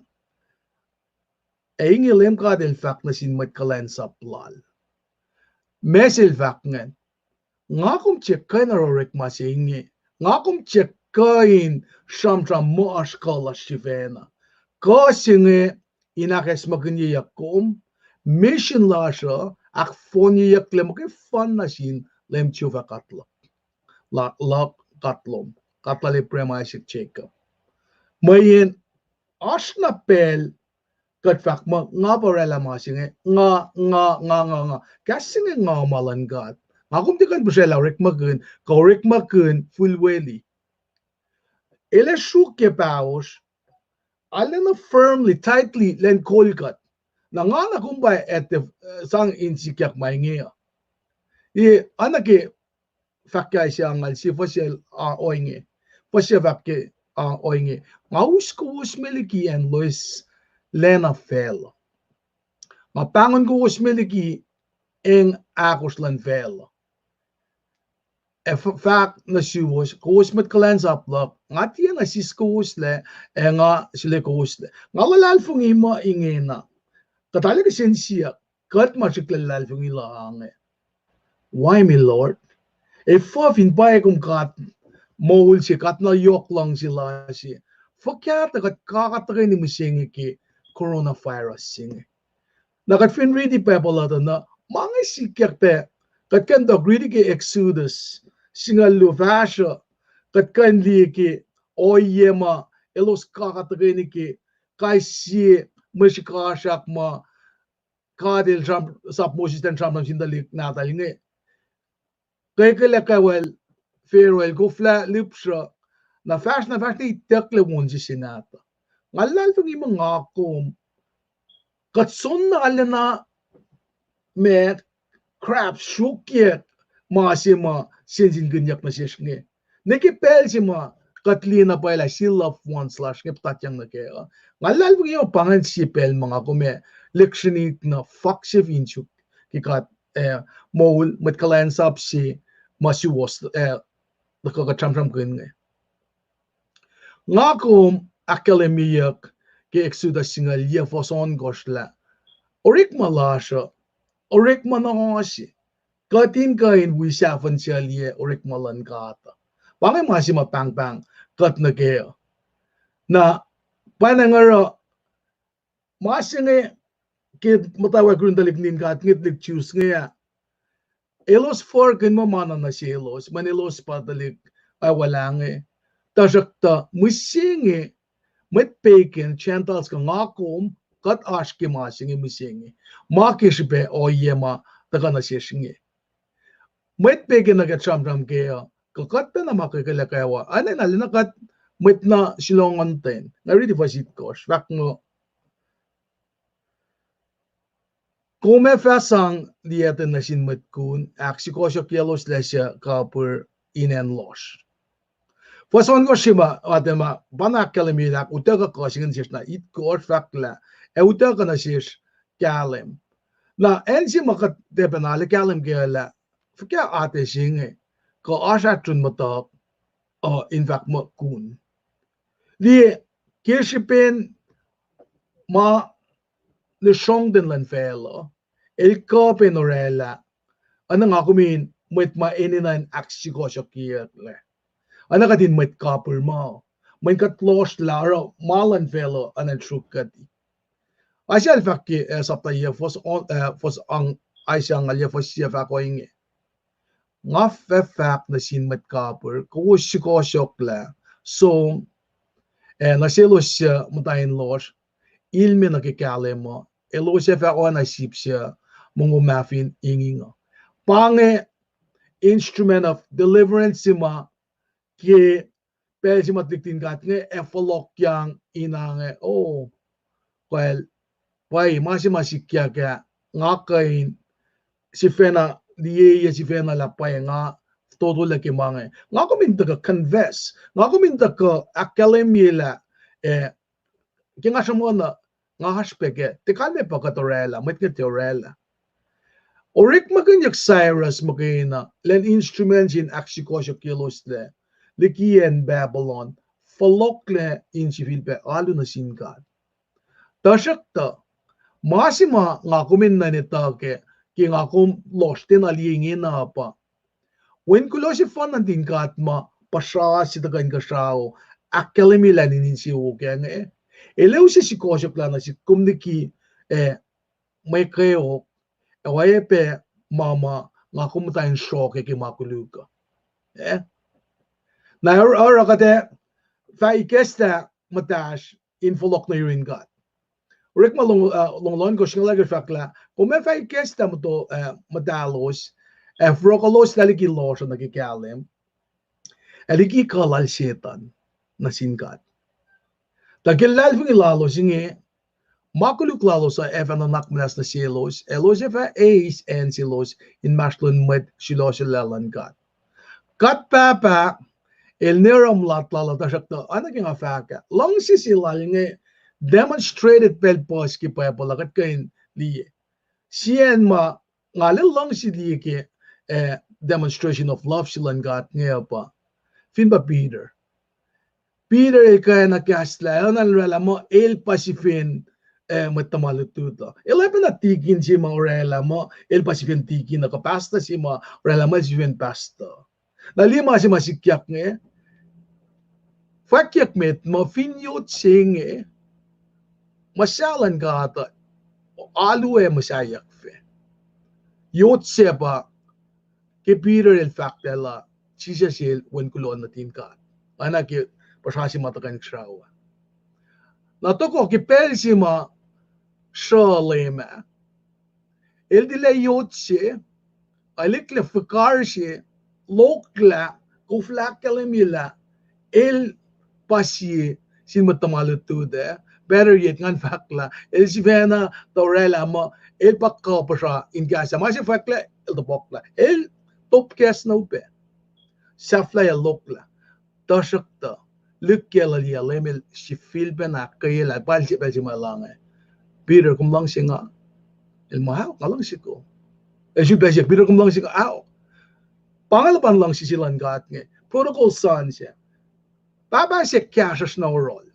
ac inge Leum God El fahk nuh sin mwet kuhlwacnsap Lal. Ma se el fahk ingacn, nga kom tiac kuh in oruh orekma se inge, nga kom tiac kuh in sramsram muh oasr kuh lasr sifacna. Kuh se inge in ahkacsmakihnyeyuck kom, mission lasr uh ahkfohnyeyucklac muhkwena nuh sin Leum Jehovah God luhk, luhk God lom, God lal Abraham, Isaac, Jacob. Mweyen oasr na pacl kuht fahk muh nga pa oraclah ma se inge, nga, nga, nga, nga, nga. Kahs se inge nga ma luhn God. Nga kom tiac kuh in puhsraclah orekmakihn, kuh orekmakihn fuhlweli. El ac sruok ke pahosr, arulacna firmly, tightly, elan kol kuht. Na nga na kom pa etuh, eh, sang in sikyak ma inge uh. Ac, oacna ke fahk ke Isaiah angngaul sie fuhs se, ah, ohinge. Fuhs se fahk ke, ah, ohinge. Nga us kowos me liki acn loeslacna facluh. Nga pahngon kowos me liki eng ahkosr luhn facluh. Ac f-, fahk nuh suwos, kowos mwet kuhlwacnsap luhk, nga tiacna sis kowoslac, ac nga sule kowoslac. Nga luhlahlfongi muh ingena. Kuht arlac kihsen siyuck, kuht ma srihklac luhlahlfongi la inge. Why me, Lord? Efuh fin pwacye kom God moul se, God na yohk luhngse lasr se, fuhkah tuh kuht kaka tuhkweni mihsenge ke coronavirus se inge? Na kuht fin riti Bible uh tuh na, ma inge sikyak pac, kuht kuh in tuh riti ke Exodus singucul luo fahsruh, kuht kuh in liye ke ohiyac ma elos kaka tuhkweni ke kais sie mwe srihkasrak ma God el sram-, sap Moses an sramsram sin tuhlihk nahtuhl inge. Kwekelac kacwal Pharaoh el koflah lihpsruh, na fahsr, na fahsr na itucklac won se se nahtuhl. Nga luhlahlfongi muh nga kom, kuht soenna arulacna ma crap sruokyac ma se ma sensenkihnyuck nuh sesr inge. Ne ke pacl se ma kuht liye na pwacye lah sie loved ones lasr inge puhtatyang nuh kac uh. Nga luhlahlfongi uh pa ingacn sie pacl ma nga kom ac lihksreni na fakse fin suk ke God, eh, moul, mwet kuhlwacnsap se ma suwohs, eh, tuhkuh kuht sramsramkihn inge. Nga kom ahkkahlwemyeyuck ke Exodus singucul yac fuhs ohnkohsr lah orekma lasr uh, orekma na oase. Kuht in kuh in wi sahfuhn sel ye orekma luhn God uh. Pa inge ma se ma pahngpahng kuht nuh kac uh. Na pwacnwacng oruh ma se inge ke muhtwacwacack yurin tuhlihk nuhtin God inge, tuhlihk Jews inge ah, elos forkihn muh ma na nuh selos, mweyen elos pa tuhlihk aolacna inge. Tuhsruhktuh mihsenge, mwet pagan, Gentiles kuh nga kom, kuht oasr ke ma se inge mihsenge. Ma ke srihpac ohiyac ma tuhkuh nuh sesr inge. Mwet pagan nuh ke sramsram kac uh, kuh kuht pacna ma kwekelac kacwa. Oacna na lacna kuht mwet na sulongontwen. Nga riti fuhs itkohsr, fahk muh, kom ac fah sang liyacten nuh sin mwet kun, ahksukohsohkyaclos lah suc kapihr in acn lohsr. Fuhs ohnkohsr se ma, atacma, pa na ahkkahlwemye lah utuckuh kuh se inge nuh sesr na itkohsr, fahk lah, ac utuckuh nuh sesr kahlwem. Na acn se ma kuht tiac pacna arlac kahlwem kac lah, fuhkah atac se inge, kuh oasr ahtron muhtuhk, uh, in fahk muh kun. Liye, ke srihpen ma lusrongten luhn facluh, el kuh pac in orwaclah, oacna nga kom in mwet ma enenuh in ahksukohsohkyeyucklac. Oacna kuht in mwet kapihr ma, mweyen kuht lohsrlah oruh ma luhn facluh oacna in sruok kuht. Isaiah el fahk ke, eh, sapta yac fuhs, eh, fuhs ang, Isaiah angngaul yac fuhs yac fahk ohinge. Nga fah fahk nuh sin mwet kapihr, kowos sukohsohklah, som, ac nuh selos suc muhta in lohsr, ilme nuh ke kahlwem uh, elos ac fah oacna sip suc mongo mahfin inging uh. Pa inge instrument of deliverance se ma ke pacl se ma tuhlihk nuhtin God inge ac fohlohkyang in inge, oh, kacl, pwacye, ma se ma sikyak ah, nga kuh in sifacna liye, sifacna lah pwacye nga fototolah ke ma inge. Nga kom in tuhkuh confess, nga kom in tuhkuh ahkkahlwemye lah, eh, ke nga sruhmuhn uh, nga oasr pac kac, tiac kalmac pa kuht orwaclah, mwet inge tiac orwaclah. Orekmakihnyuck Cyrus muhkwena, elan instrument se in ahksukohsohkyacloslac liki acn Babylon, fohlohklac in sifilpac alu nuh sin God. Tuhsruhktuh, ma se ma nga kom enenuh in etuh kac, ke nga kom lohsr tiacna liye ingena pa, Wen kuloh sefanna nuhtin God ma puhsra se tuhkuh inkuhsrao, ahkkahlwemye lah nihn insewowo kac inge, el ac use sukohsohklah nuh sihk kom liki, eh, mwe kweok, ac oacyacpac ma ma nga kom muhta in sruok ke ma koluk uh. Eh? Na oruh, oruh kuht ac fah ikacslah muhtahsr in fohlohk nuh yurin God. Orekma long, uh, longoul ohnkohsr, singucul alkosr fahk lah, kom ac fah ikacslah muhto, uh, muhtahlos, ac fohlohkohloslac liki lohsr uh nuh ke kahlwem, ac liki kuh lal Setuhn nuh sin God. Tuh ke luhlahlfongi lalos inge, ma koluk lalos uh ac fah nuhnak muhnahs nuh selos, elos ac fah eis acn selos inmahsrlon mwet sulaclah luhn God. God Pahpah el ne oruh mulat lal uh, tuhsruhktuh oacna ke nga fahk ah, luhngse se lal inge demonstrated pacl puhs ke Bible uh kuht kuh in liye. Sie acn ma nga lel luhngse liye ke, eh, demonstration of love se luhn God inge uh pa fin pa Peter. Peter el kwacna kahslah, el na orwaclah muh el pa sifacn, eh, mwet tuhma lutlut uh. El oacpacna tikin se ma orwaclah muh el pa sifacn tikin uh, kuh pastor se ma orwaclah muh el sifacn pastor. Na liye ma se ma sikyak inge, fwackyuck met muh fin yot se inge, muhsahllah luhn God uh, alu ac muhsahiyuck fac. Yot se pa ke Peter el fahk lah Jisus el Wen kuloh nuhtin God. Oacna ke puhsra se ma tuhkuh inkuhsrao ah. Na tohkoh ke pacl se ma sruh Leum ah, el tilac yot se, el eklac fihkar se, lohklah, koflah ahkkahlwemye lah el pa sie sin mwet tuhma lutlut ah, better yet, ngan fahk lah el sifacna tuh orwaclah muh el pa kuh puhsra in kahs ah. Ma se fahk lah el topuklah, el top kahs na upac, sahflahiyac, lohklah. Tuhsruhktuh lihkkacluhliyac Leum el sifilpacna ahkkweyelah, pal se pacl se ma el lohng ah, Peter, kom luhngse nga? El muh, ao, nga luhngse kom. El sifilpac siyuck, Peter, kom luhngse nga? Ao. Pa inge luhpan luhngse se luhn God inge, prodigal son se. Pahpah se kahsruhsr na yohrohl.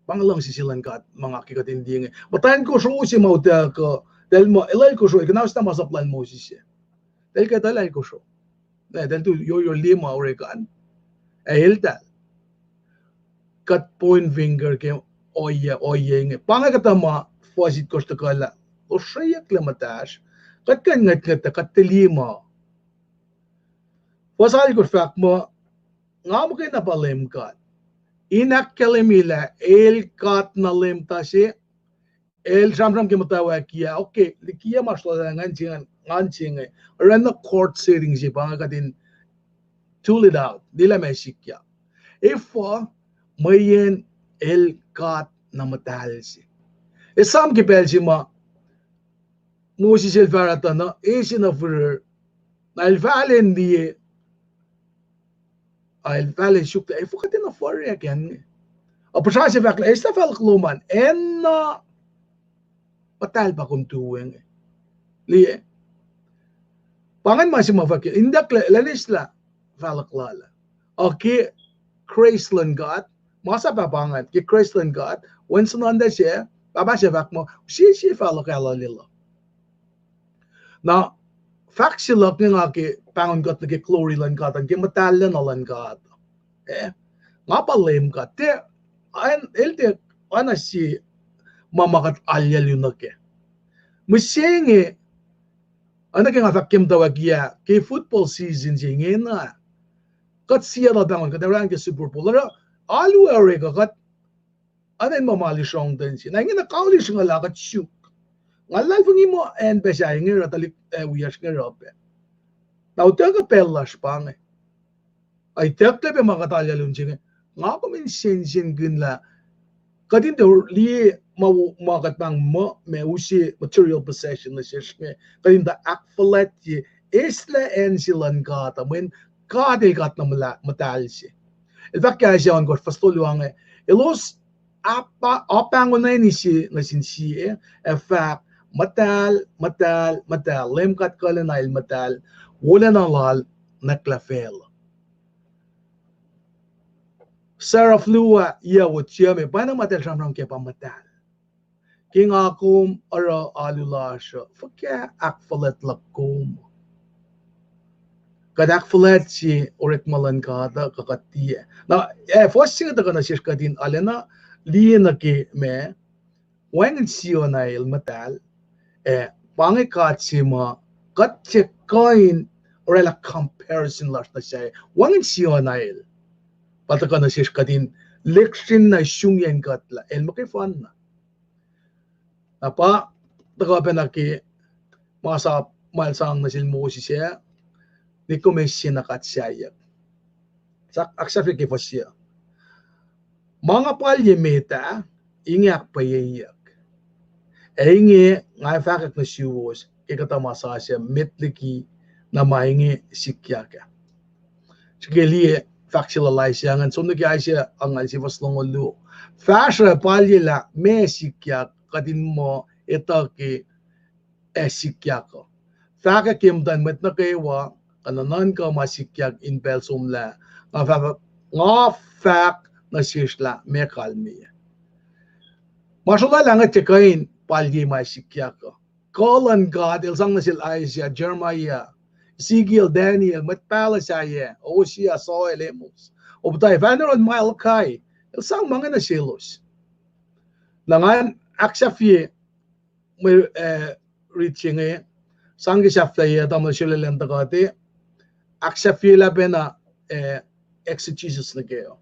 Pa inge luhngse se luhn God ma nga ke kuht in liye inge. Muhtwacn kosro se ma utuckuh, tahl muh el kosro, el kuhnauslah masap lal Moses ah. Tahl kuh tahl kosro. Na tahl tu yohrohl liye ma orekan. Ac eltahl kuht point finger ke ohiyac, ohiyac inge. Pa inge kuhtuh ma fuhs itkohsr tuhkuh lah losreyucklac muhtahsr. Kuht kuh in ngwetngwet tuh kuht tiac liye ma. Fuhs alkosr fahk muh, nga muhkwena pa Leum God. In ahkkahlwemye lah el God na Leum ta se, el sramsram ke muhtwacwacack ah, okay, likiyac ma srolah ngan se, ngan se inge. Oruh na court setting se pa inge kuht in tool it out, liye lah ma sikyak. Efuh? Mweyen el God na muhtahl se. Esam ke pacl se ma Moses el fahsr tuh na, eis na fihrihr, na el fahlen liye, a el fahlen suk lah, efuh kuht enenuh fihrihr ke acn inge? A puhsra se fahk lah, eislah fahluhk lom an, acn na muhtahl pa kom tu we inge. Liye, pa ingacn ma se ma fahk, in tuhlac, elan eislah fahluhk lal ah. A ke grace luhn God, masap ah pa ingacn, ke grace luhn God, Wen suhnuhntahl se, Pahpah se fahk muh sie sie fahluhk ah lal el uh. Na fahk se luhk inge nga ke pahngon kuht nuh ke glory luhn God an, ke muhtahllacna luhn God. Eh, nga pa Leum God. Tiac, el tiac oacna sie ma ma kuht alu nuh kac. Mihsenge, oacna ke nga fahk ke muhtwacwacack ah, ke football season se ingena, kuht Seattle pahngon, kuht orwaclah ke Super Bowl. Oruh alu ac orek uh kuht, oacna in ma ma lusrongten se. Na ingena kauli sruhnguhl ah kuht suk. Nga luhlahlfongi muh acn pac sahyac inge oruh tuhlihk, eh, wiyacsr inge oruh pac. Na utuckuh pacl lasr pa inge. Ac itucklac pac ma kuht alu se inge. Nga kom in sensenkihn lah kuht in tuh liye ma, ma kuht pahng muh ma use material possession nuh sesr inge, kuht in tuh ahkfuhlwactye, eislah acn se luhn God uh, mweyen God el God na muhtahl se. El fahk ke Isaiah ohnkohsr fuhs tolu ange, elos a pahngoneni sie nuh sin sie, ac fahk, muhtahl, muhtahl, muhtahl, Leum God kuhlacna el muhtahl, wolacna lal nwacklah facluh. Saraf luo ah, yac wo, tiac me, pa na muhtahl sramsram ke pa muhtahl. Ke nga kom oruh alu lasr uh, fuhkah ahkfuhlwact luhk kom? Kuht ahkfuhlwact se orekma luhn God uh kuh kuht tiac? Na, eh, fuhs se inge tuhkuh nuh sesr kuht in arulacna liye nuh ke ma wacngihn Zion ah el muhtahl, ac pa inge God se ma kuht tiac kuh in orwaclah comparison lasr nuh sahyac. Wacngihn Zion ah el pa tuhkuh nuh sesr kuht in lihksreni na sungiyacn kuht lah el muhkwefanna. Na pa tuhkuh pacna ke masap ma el sang nuh sel Moses ah, nwe kom eis sie na God sahyac. Ahksahfye ke fuhs se. Ma nga palye met ah, inge ahkpwacyeyuck. Ac inge nga fahkwack nuh suwos ke kuhtuh ma sasuc met liki na ma inge sikyak ah. Srihke liye fahk se lal Isaiah ingacn, som nuh ke Isaiah angngaul sie fuhs longoul luo. Fahsruh, palyelah meac sikyak, kuht in muh etuh ke ac sikyak uh. Fahkwack ke muhtuhn mwet nuh kwewa, kuh nuhnuhnkuh ma sikyak in pacl somlah, nga fah-, nga fahk nuh sesr lah meac kalmeyac. Ma srolah lah ngwet se kuh in palye ma sikyak uh. Kuh luhn God el sang nuh sel Isaiah, Jeremiah, Ezekiel, Daniel, mwet pahluh sahyac, Hosea, Joel, Amos, Obadiah, fahsr nuh Malachi, el sang ma inge nuh selos. Na ngan ahksahfye mwe, eh, rit se inge, sang ke sahflahiyac, tamuhlwel Shelalen tuhkuh te, ahksahfyelah pacna, eh, exegesis nuh kac.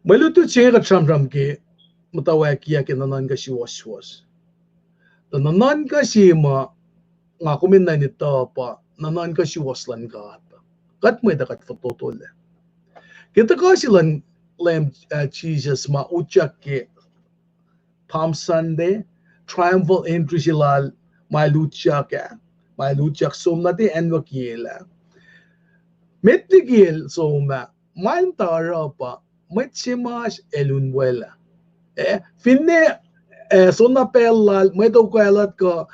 Mwe lutlut se inge kuht sramsram ke muhtwacwacack ke nuhnuhnkuh suwohswohs. Tuh nuhnuhnkuh se ma nga kom enenuh in etuh pa nuhnuhnkuh suwohs luhn God. Kuht mwet uh kuht fototolac. Ke tuhkuh se luhn Leum, eh, Jisus ma utyak ke Palm Sunday, triumphal entry se lal, ma el utyak ah, ma el utyak som nuh te acnwuckiyac ah. Met liki el som ah, ma el tuh oruh pa, mwet se mas el unwelah. Eh, finne, eh, soenna pacl lal, mwet okwaluht kuh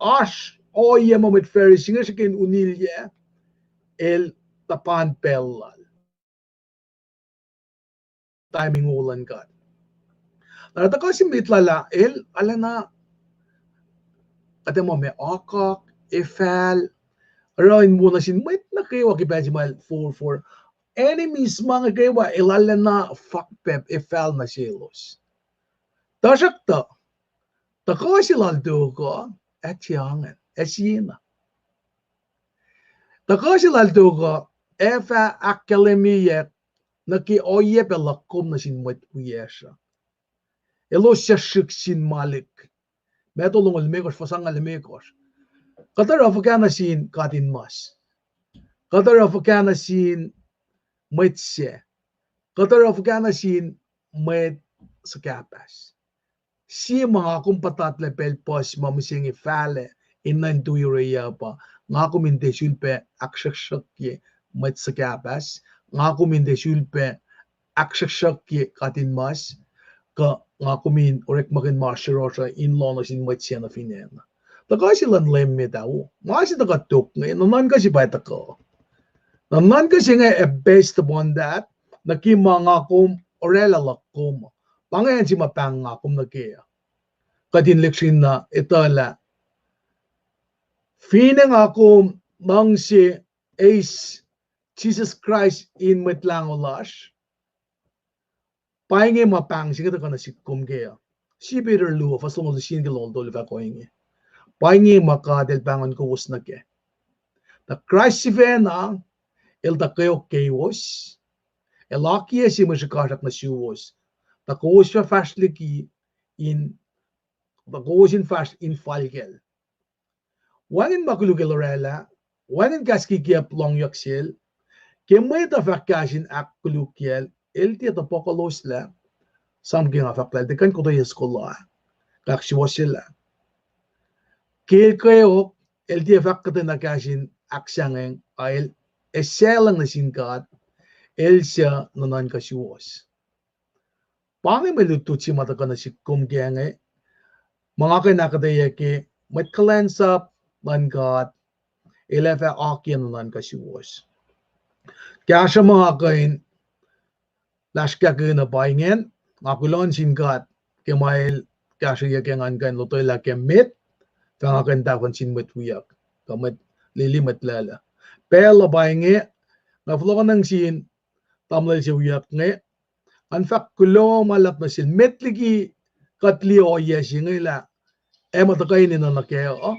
oasr ohiyac ma mwet Pharisee inge srihke in unilyac, el tuhpan pacl lal. Timing wo luhn God. Na tuhkuh se met lal ah, el arulacna, kuht ac muh ma okok, efahl, oruh in wo nuh sin mwet nuh kwewa ke pacl se ma el forfor. Enemies ma nuh kwewa, el arulacna fakpacp efahl nuh selos. Tuhsruhktuh, tuhkuh se lal tok uh, ac tiac ingacn, ac siena. Tuhkuh se lal tok uh, ac fah ahkkahlwemyeyuck nuh ke ohiyac pac luhk kom nuh sin mwet wiyacsr uh. Elos suc srihk sin malik. Matthew longoul limekohsr, fuhs angngaul limekohsr. Kuht oruh fuhkah nuh sin katinmas? Kuht oruh fuhkah nuh sin mwet sac? Kuht oruh fuhkah nuh sin mwet suhkahpahs? Sie ma nga kom puhtatlac pacl puhs ma mihsenge fahlac, enenuh in tui orwaclah pa, nga kom in tiac sulpac ahksruhksruhkye mwet suhkahpahs, nga kom in tiac sulpac ahksruhksruhkye katinmas, kuh nga kom in orekmakihn ma yohrohsr uh in loh nuh sin mwet sac nuh fin acn uh. Tuhkuh se luhn Leum met ah wo. Ma se tuhkuh tok inge, nuhnuhnkuh se pa tuhkuh. Nuhnuhnkuh se inge, based upon that, nuh ke ma nga kom orwaclah luhk kom. Pa inge acn se ma pahng nga kom nuh kac uh. Kuht in lihksreni etuhlah, finne nga kom luhngse eis Jisus Kraist in Mwet Lahngo lasr, pa inge ma pahng se inge tuhkuh nuh sihk kom kac uh. Sie Peter luo, fuhs longoul sie nuh ke longoul tolu fahk ohinge. Pa inge ma God El pahngon kowos nuh kac. Tuh Kraist sifacna, El tuh kweok keiwos, El akiyac se mwe srihkasrak nuh suwos, tuh kowos fah fahsr liki in, tuh kowos in fahsr in falkacl. Wacngihn ma koluk El orwaclah, wacngihn kahs kikiacp lohngyuck Sel, ke mwet uh fah kahs in ahkkolukyacl, El tiac tuh puhkuhloslah, sam ke nga fahk lah El tiac kuh in kuhtuh yac soko la, kahk suwohsyelah. Ke El kweok, El tiac fahk kuhtwena kahs in ahksahngweng, a El esahlweng nuh sin God, El suc nuhnuhnkuh suwohs. Pa inge mwe lutlut se ma tuhkuh nuh sihk kom kac inge, ma nga kuh in ahkuhtweyac ke mwet kuhlwacnsap luhn God, El ac fah akiyac nuhnuhnkuh suwohs. Kahsruh ma nga kuh in lasr kahkihn uh pa ingacn, nga kuloh nuh sin God ke ma El kahsrweyuc ke ngan kuh in lotwelah ke met, fah nga kuh in tahfuhn sin mwet wiyuck, kuh mwet lili, mwet lacluh. Pacl uh pa inge, nga fohlohkohnwacng sin tamuhlwel se wiyuck inge, ngan fahk kuloh ma luhlahp nuh sel met liki kuht liye ohiyac se inge lah ac muh tuhkuh enenuh nuh kac uh.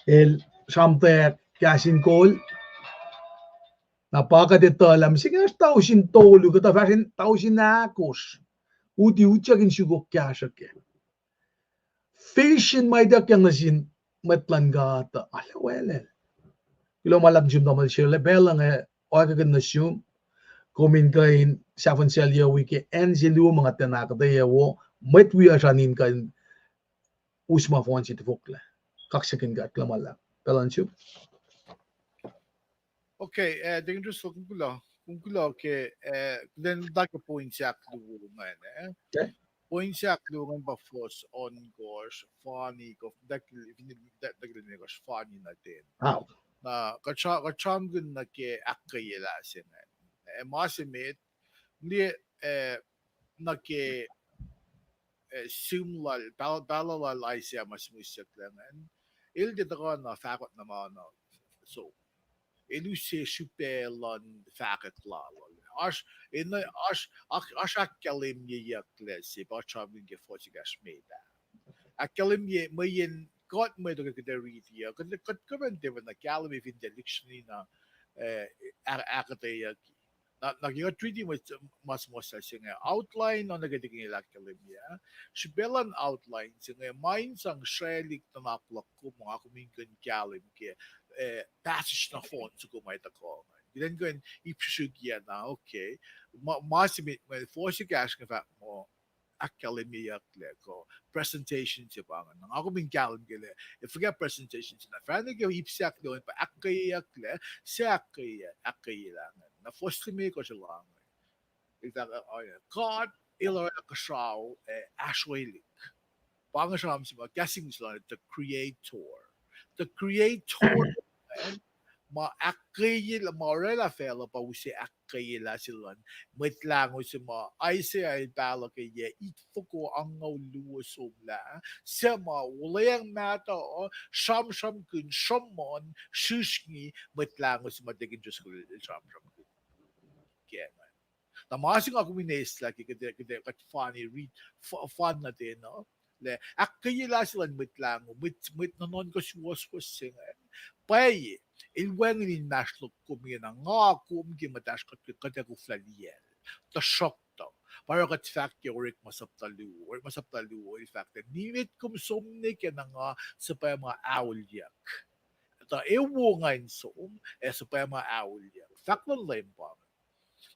El sramtweack kahs in kol. Na pa kuht etuh lah mihsenge oasr tausin tolu, kuhtuh fahsr in tausin ahkosr, uti utyak in sukok kahsruh kac. Vision ma ituckyang nuh sin mwet luhn God uh, arlac welel. Kuloh ma luhlahp nuh sum tamuhlwel Shelalen, pacl inge oakwucki nuh sum, kom in kuh in sahfihn sel yohk wi ke acn se luo ma nga tiacna ahkuhtweyac wo, mwet wiyacsr an in kuh in us ma fohn se tifoklac. Kaksakihn God, kuloh ma luhlahp. Pacl an sum. Okay, eh, Deacon Driscoll, kom kuloh, kom kuloh ke, eh, kuht in tuh ke point se ahkluo ingacn, eh. Okay. Point se ahkluo ingacn pa fuhs ohnkohsr, fani, kof, dak, dak, dak, fani nuh ten. Wow. Na, kuht sra-, kuht sramsramkihn nuh ke ahkkweyelah se ingacn. Eh, ma se met, liye, eh, nuh ke, eh, sihm lal, pahluh, pahluh lal Isaiah ma se mihsacklac ingacn. El tiac tuhkuh na fahkwack na ma na som. El use srihpac luhn fahkwack lal. Oasr, enenuh, oasr, ak-, oasr ahkkahlwemyeyucklac se pa sramsramkihn ke fuhs ekahsr met ah. Ahkkahlwemye mweyen kuht mwet uh ke kuht ac riti uh, kuht, kuht kuh in tiac na kahlwem fin tiac lihksreni na, eh, ah-, ahkuhtweyucki. Na, na ke kuht riti mwe, ma suhmuhslah se inge, outline uh nuh ke tikin el ahkkahlwemye. Srihpac luhn outline se inge, ma in sang sraclihk nuhnak luhk kom, nga kom in kuh in kahlwem ke, eh, passage nohfohn soko ma tuhkuh ingacn. Kuht in kuh in ip srihsrihkye na, okay. Ma, ma se met, ma fuhs ekahsr inge fahk muh ahkkahlwemyeyucklac kuh presentation se pa ingacn. Nga kom in kahlwem ke lah, eh, fuhkah presentation se na, fahk nuh ke ip se ahkluo pa ahkkweyeyucklac, se ahkkweye, ahkkweyelah ingacn. Na fuhs limekohsr el ange. El fahk, uh, uh, God el oraclah kuhsrao, eh, ahsroelihk. Pa inge sramsram se ma kahs English lal the creator. The creator, eh, ma ahkkweye, ma oraclah facluh pa use ahkkweyelah se luhn Mwet Lahngo se ma Isaiah el pahluh ke yac itfoko angngaul luo somlah, suc ma olweacng mahtuh uh sramsramkihn sruhmuhn srihsrngi Mwet Lahngo se ma Deacon Driscoll el sramsramkihn ke ingacn. Na ma se nga kom in eislah ke kuht, kuht, kuht fani rit, f-, fan nuh ten uh, lah ahkkweyelah se luhn Mwet Lahngo, mwet, mwet nuhnuhnkuh suwohswohs se ingacn. Pwacye, el wacngihn inmahsrlok kom ingena, nga kom ke muhtahsr kuht, kuht ac koflah liyacl. Tuhsruhktuh, pa oruh kuht fahk ke Orekma sapta luo, Orekma sapta luo, el fahk lah nimet kom som nuh kac na nga suhpwacma aolyuck. Tuh ewo nga in som, ac suhpwacma aolyuck. Fahk luhn Leum pa ingacn.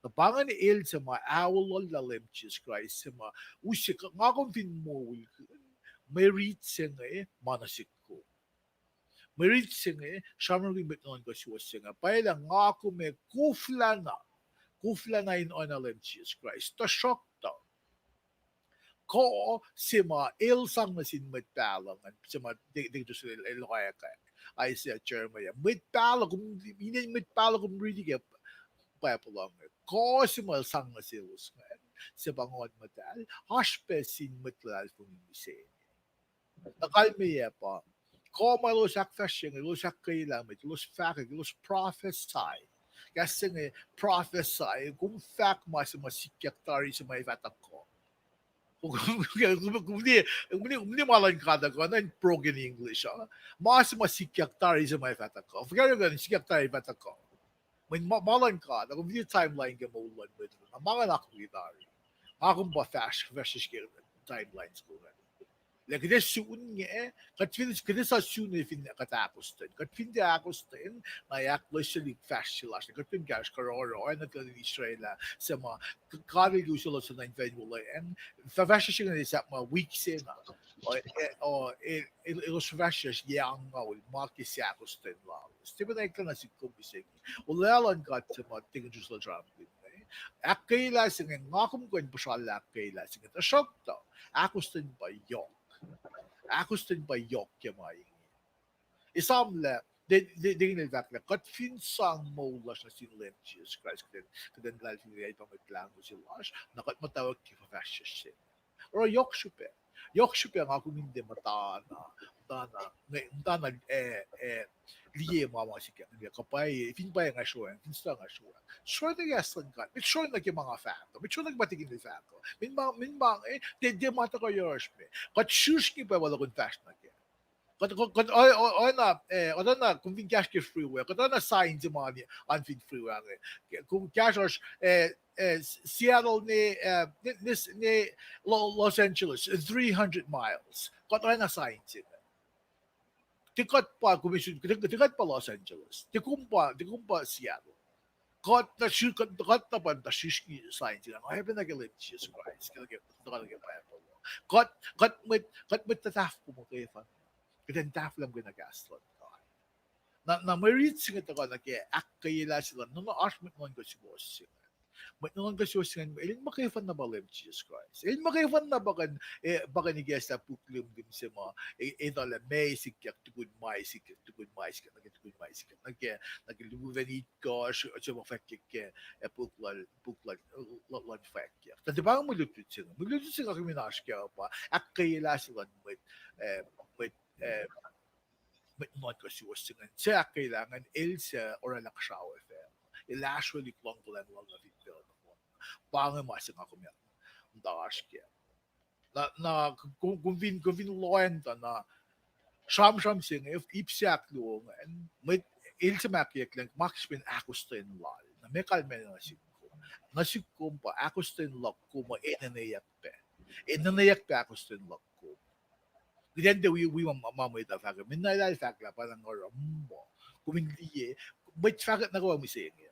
Na pa ingacn el se ma aollah Leum Jisus Kraist, se ma use, nga kom fin moulkihn, mwe rit se inge ma nuh sihk kom. Mwe rit se inge, sramsramkihn mwet nuhnuhnkuh suwohs se inge. Pwacye lah nga kom ac koflahna, koflahna in oacna Leum Jisus Kraist. Tuhsruhktuh, kuh se ma el sang nuh sin mwet pahluh ingacn, se ma Deacon Driscoll el, el oacyacpac, Isaiah, Jeremiah. Mwet pahluh, kom, inen mwet pahluh kom riti ke Bible uh inge. Kuh se ma el sang nuh selos ingacn, se pa Nguhn Muhtahl, oasr pac sin mwet luhlahlfongi mihsenge. Na kalmeyac pa, kuh ma elos ahkfahsrye inge, elos ahkkweyelah mwet, elos fahkwack, elos prophesy. Kahs se inge prophesy, kom fahk ma se ma sikyak tari se ma ac fah tuhkuh. Kom, kom, kom, kom, kom, kom, kom, ma luhn God uh, kuh in broken English uh. Ma se ma sikyak tari se ma ac fah tuhkuh. Fuhkah kuh in sikyak tari fah tuhkuh. Mweyen ma, ma luhn God uh, kom fin tiac timeline ke moul luhn mwet uh, na ma nga akwuck tari. Nga kom pa fahsr, fahsr ke timeline soko ingacn. Lah kuht ac sun inge, kuht fin, kuht ac sun fin kuht ahkostwen. Kuht fin tiac ahkostwen, na ac ahkloeselihk fahsr se lasr. Kuht fin kahsruh kuhruh, oacna tuhlihk Israel ah, se ma God El ke usaclos nuh infacl wolacna. Fah-, fahsr se inge sahp ma wik se na. O, e, o, e, e, elos fahsr yac angngaul ma ke se ahkostwen lalos. Tiac pacna eklac nuh sihk kom mihsenge. Olwelah luhn God se ma Deacon Driscoll el sramsramkihn inge. Ahkkweyelah se inge, nga kom kuh in puhsrallah ahkkweyelah se inge. Tuhsruhktuh, ahkostwen pa yohk. Ahkostwen pa yohk ke ma inge. Esamlah, Deacon el fahk lah kuht fin sang moul lasr nuh sin Leum Jisus Kraist, kuht in, kuht in luhlahlfongi lah El pa Mwet Lahngo se lasr, na kuht muhtwacwacack ke fuhfahsryucsr se. Oruh yohk srihpac. Yohk srihpac nga kom in tiac muhtana, muhtana, muhtana, eh, eh, liye ma ma sikyak, kuh pwacye, fin pwacye nga sroang, fin stuh nga sroang. Sroang nuh ke kahs luhn God, met sroang nuh ke ma nga fahk uh, met sroang nuh ke ma Deacon el fahk uh, met ma, met ma, eh, tiac, tiac ma tuhkuh yohrohsr me. Kuht srihsrngi pwacye ma luhk in fahsr nuh kac. Kuht, kuht, kuht, o-, o-, oacna, eh, oacna, kom fin kahsruh ke freeway, kuht oacna sign se ma an fin freeway inge. Kom kahsruhsr, eh, eh, Seattle ne, eh, ne, ne, ne Lo-, Los Angeles, three hundred miles. Kuht oacna sign se inge. Tiac kuht pa, kom sun, tiac, tiac kuht pa Los Angeles. Tiac kom pa, tiac kom pa Seattle. Kuht na srih-, kuht, kuht na pa, na srihsrngi sign se inge. Oacyacpac nuh ke Leum Jisus Kraist, ke, ke, ke Bible. Kuht, kuht mwet, kuht mwet tuhtahf kom muhkwena. Kuht in tahfwelah muhkwena kahs luhn God. Na, na mwe rit se inge tuhkuh nuh ke ahkkweyelah se luhn, nuhn, oasr mwet nuhnuhnkuh suwohs se inge. Mwet nuhnuhnkuh suwohs se inge, el muhkwena pa Leum Jisus Kraist. El muhkwena pa kuh in, eh, pa kuh in ikacslah puk limlim se ma, eh, etuh lah meac sikyak tukun ma sikyak, tukun ma sikyak, nuh ke tukun ma sikyak, nuh ke, nuh ke lukuven itkohsr, se ma fwackyuck ke, eh, puk lal, puk lal, luhn fwackyuck. Tuh tiac pa inge mwe lutlut se inge. Mwe lutlut se inge kom in oasr kac uh pa ahkkweyelah se luhn mwet, eh, mwet, eh, mwet nuhnuhnkuh suwohs se ingacn. Suc ahkkweyelah ingacn, el suc oraclah kuhsrao ac facluh. El ahsrwelihk luhngkuhlacng luhn God fin facluh nohfohn. Pa inge ma se nga kom ac muhta oasr kac. Na, na, kom, kom fin, kom fin lohacng tuh na, sramsram se inge, ip se ahkluo ingacn, mwet, el suc ma ahkkweyeyucklac, ma ke srihpen ahkostwen lal. Na meac kalmac nuh sihk kom? Nuh sihk kom pa ahkostwen luhk kom uh enenweyuck pac. Enenweyuck pac ahkostwen luhk kom. Kuht in tiac wi, wi ma, ma mwet uh fahk, meac na el fahk lah pa na nga oruh muh. Kom in liye, mwet fahkwack nuh kwewa mihsenge.